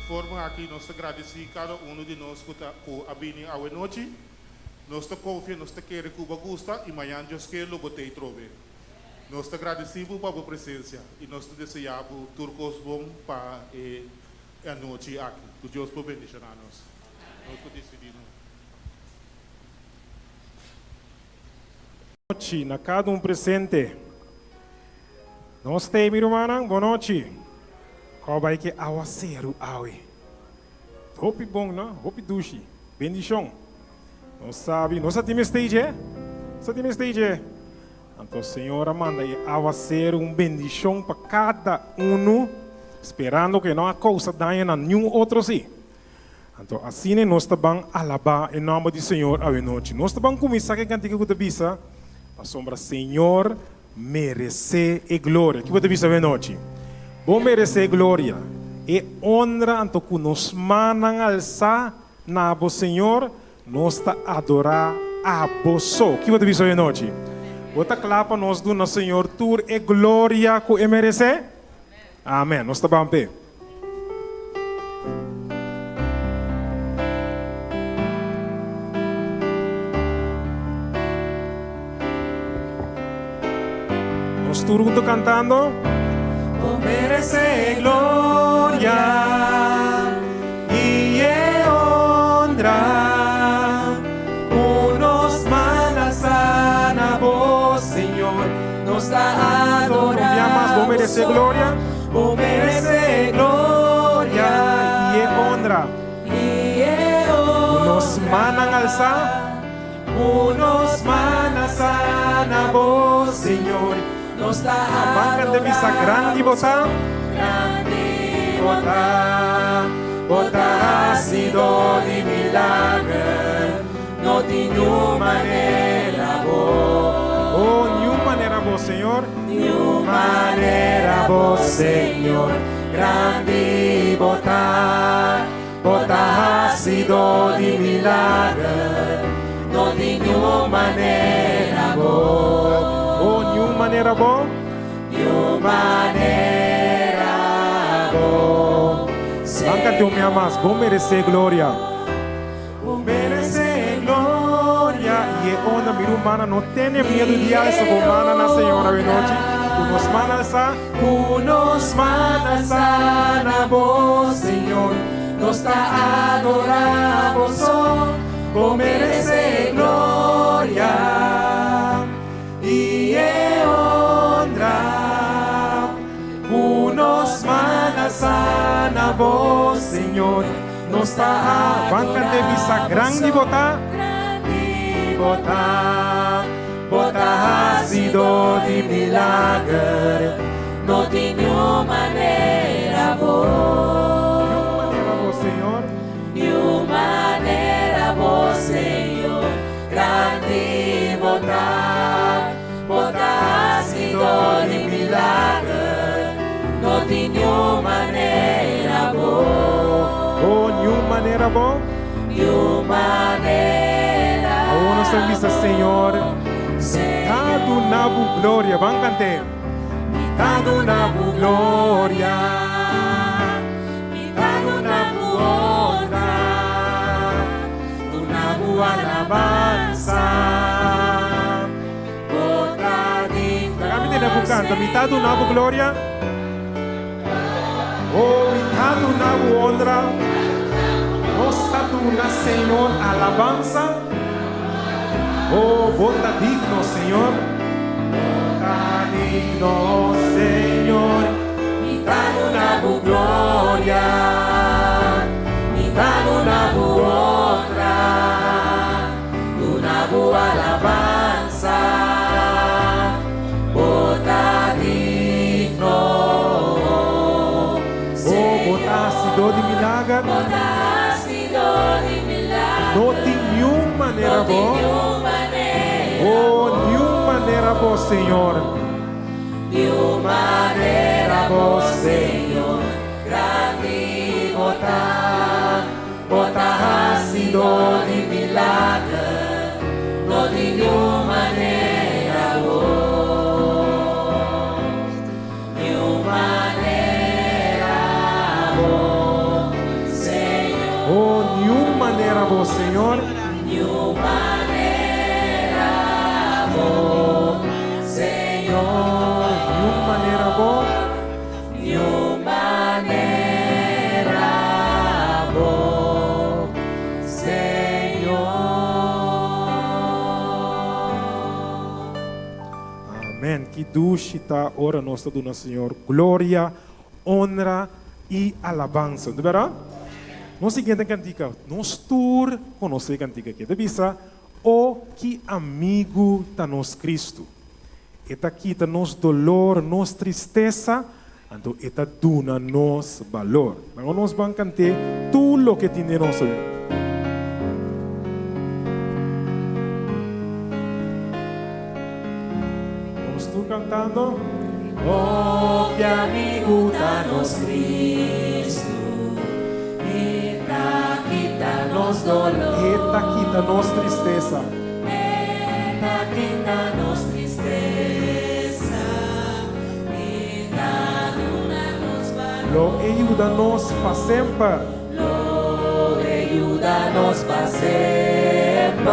forma aki nos ta gradisí kada unu di nos ku ta ku a bini awe nochi. Nos ta konfia, nos ta kere ku bo a gusta i mañan Dios ke lo bo t'ei trobe. Nos ta gradisí bo pa bo presensia i nos ta deseá bo tur kos bon pa e anochi aki. Ku Dios por bendishoná nos. Nos por dispidí nos. Nochi na kada un presente. Nos t'ei mi rumannan, bon nochi. Kòw bai ke awaseru awe. Hopi bon no, hopi dushi. Bendishon. Nos sabi, nos a tin mester dje? Nos a tin mester dje? Anto Señor a manda e awaseru un bendishon pa kada unu, sperando ku e no a kousa daño na niun otro si. Anto asina nos ta ban alabá e nòmber di Señor awenochi. Nos ta ban kuminsá ku e kantika ku ta bisa, Pasobra Señor meresé e gloria. Ki bo ta bisa awenochi? Bo meresé e gloria, e onra anto ku nos mannan alsá na bo Señor, nos ta adorá abo so. Ki bo ta bisa awenochi? Bo ta kla pa nos duna Señor tur e gloria ku e meresé? Amèn. Nos ta ban p'e. Nos tur hunto cantando. Bo merece gloria y e honra Cu nos man alsa na bo Señor Nos ta adora Un bia mas bo merece gloria. Bo merece gloria y e honra. Y e honra. Cu nos mannan alsa. Cu nos man alsa na bo, Señor. Nos ta adora. Ban canta misa grandi bo ta. Grandi bo ta. Bo ta hacido di milager. No tin niun manera bo. Oh, niun manera bo, Señor. Niun manera bo, Señor. Grandi bo ta, bo ta hacido di milager. No tin niun manera bo. Oh, niun manera bo. Niun manera bo, Ban canta un mia mas, bo merece gloria. Bo merece gloria y e honra. Mi rumana, no tene miedu di alsa bo mana na Señor awe nochi. Cu nos man alsa. Cu nos man alsa na bo, Señor. Nos ta adora bo so. Bo merece gloria y e honra. Cu nos man alsa na bo, Señor. Nos ta a ban cant'e bisa grandi bo ta. Grandi bo ta, bo ta hacido di milager, no tin niun manera bo. Niun manera bo, Señor. Niun manera bo, Señor. Grandi bo ta, bo ta hacido di milager, no tin niun manera bo. Oh, niun manera bo. Niun manera bo. Awor nos ta bisa Señor, mi ta duna bo gloria. Ban cant'é. Mi ta duna bo gloria, mi ta duna bo honra, duna bo alabansa. Bo ta digno, Laga mi tene bo canta, mi ta duna bo gloria. Oh, mi ta duna bo honra. Nos ta duna Señor alabansa. Oh, bo ta digno, Señor. Bo ta digno, Señor. Mi ta duna bo gloria. Mi ta duna bo honra. Duna bo alabansa, bo ta digno, Oh, bo ta hasidó di milager. Bo ta hasidó di milager. No tin niun manera bo. No tin niun manera bo. Oh, niun manera bo, Señor. Niun manera bo, Señor. Grandi bo ta. Bo ta hasidó di milager, no tin niun manera bo. Niun manera bo. manera bo, Señor. Niun manera bo, Señor. Niun manera bo. Niun manera bo, Señor. Amèn. Ki dushi ta ora nos ta duna Señor gloria, honra i alabansa. No ta bèrdat? Nos siguiente kantika, nos tur konosé e kantika aki. E ta bisa, O ki amigu ta nos Kristu! E ta kita nos dolor, nos tristesa, anto e ta duna nos balor. Laga nos ban kant'é tur loke tin den nos oí. Nos tur kantando. O ki amigu ta nos Kristu, E ta kita nos dolor. E ta kita nos tristesa. E ta kita nos tristesa. E ta duna nos balor. Lo e yuda nos pa semper. Lo e yuda nos pa semper.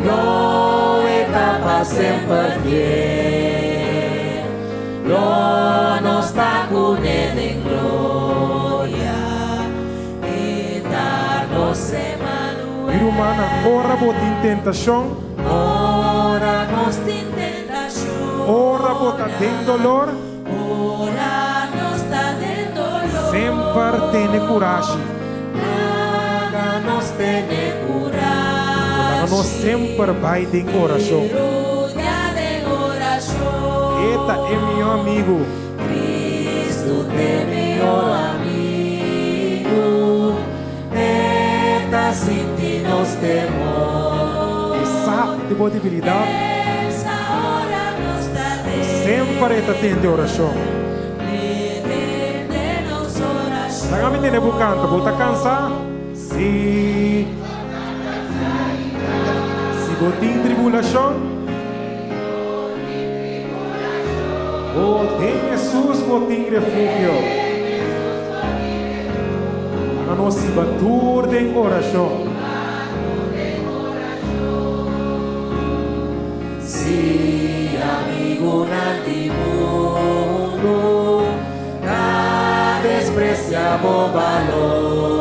Lo e ta pa semper fiel. Lo nos ta kuné den gloria. E ta nos Emanuel. Mi rumannan, ora bo tin tentashon. Ora nos tin tentashon. Ora bo ta den dolor. Ora nos ta den dolor. Semper tene kurashi. Laga nos tene kurashi. Laga nos semper bai den orashon. Rudia den orashon. E ta e mihó amigu. Cristo t'e mihó amigu. E ta sinti nos temor. E sa di bo debilidat. E sa ora nos ta den. Semper e ta tende orashon. E tende nos orashon. Laga mi tende bo kanta. Bo ta kansa? Si. Si bo tin tribulashon. Bo den Hesus bo tin refugio. Laga nos hiba tur den orashon. Si amigunan di mundu ta despresiá bo balor.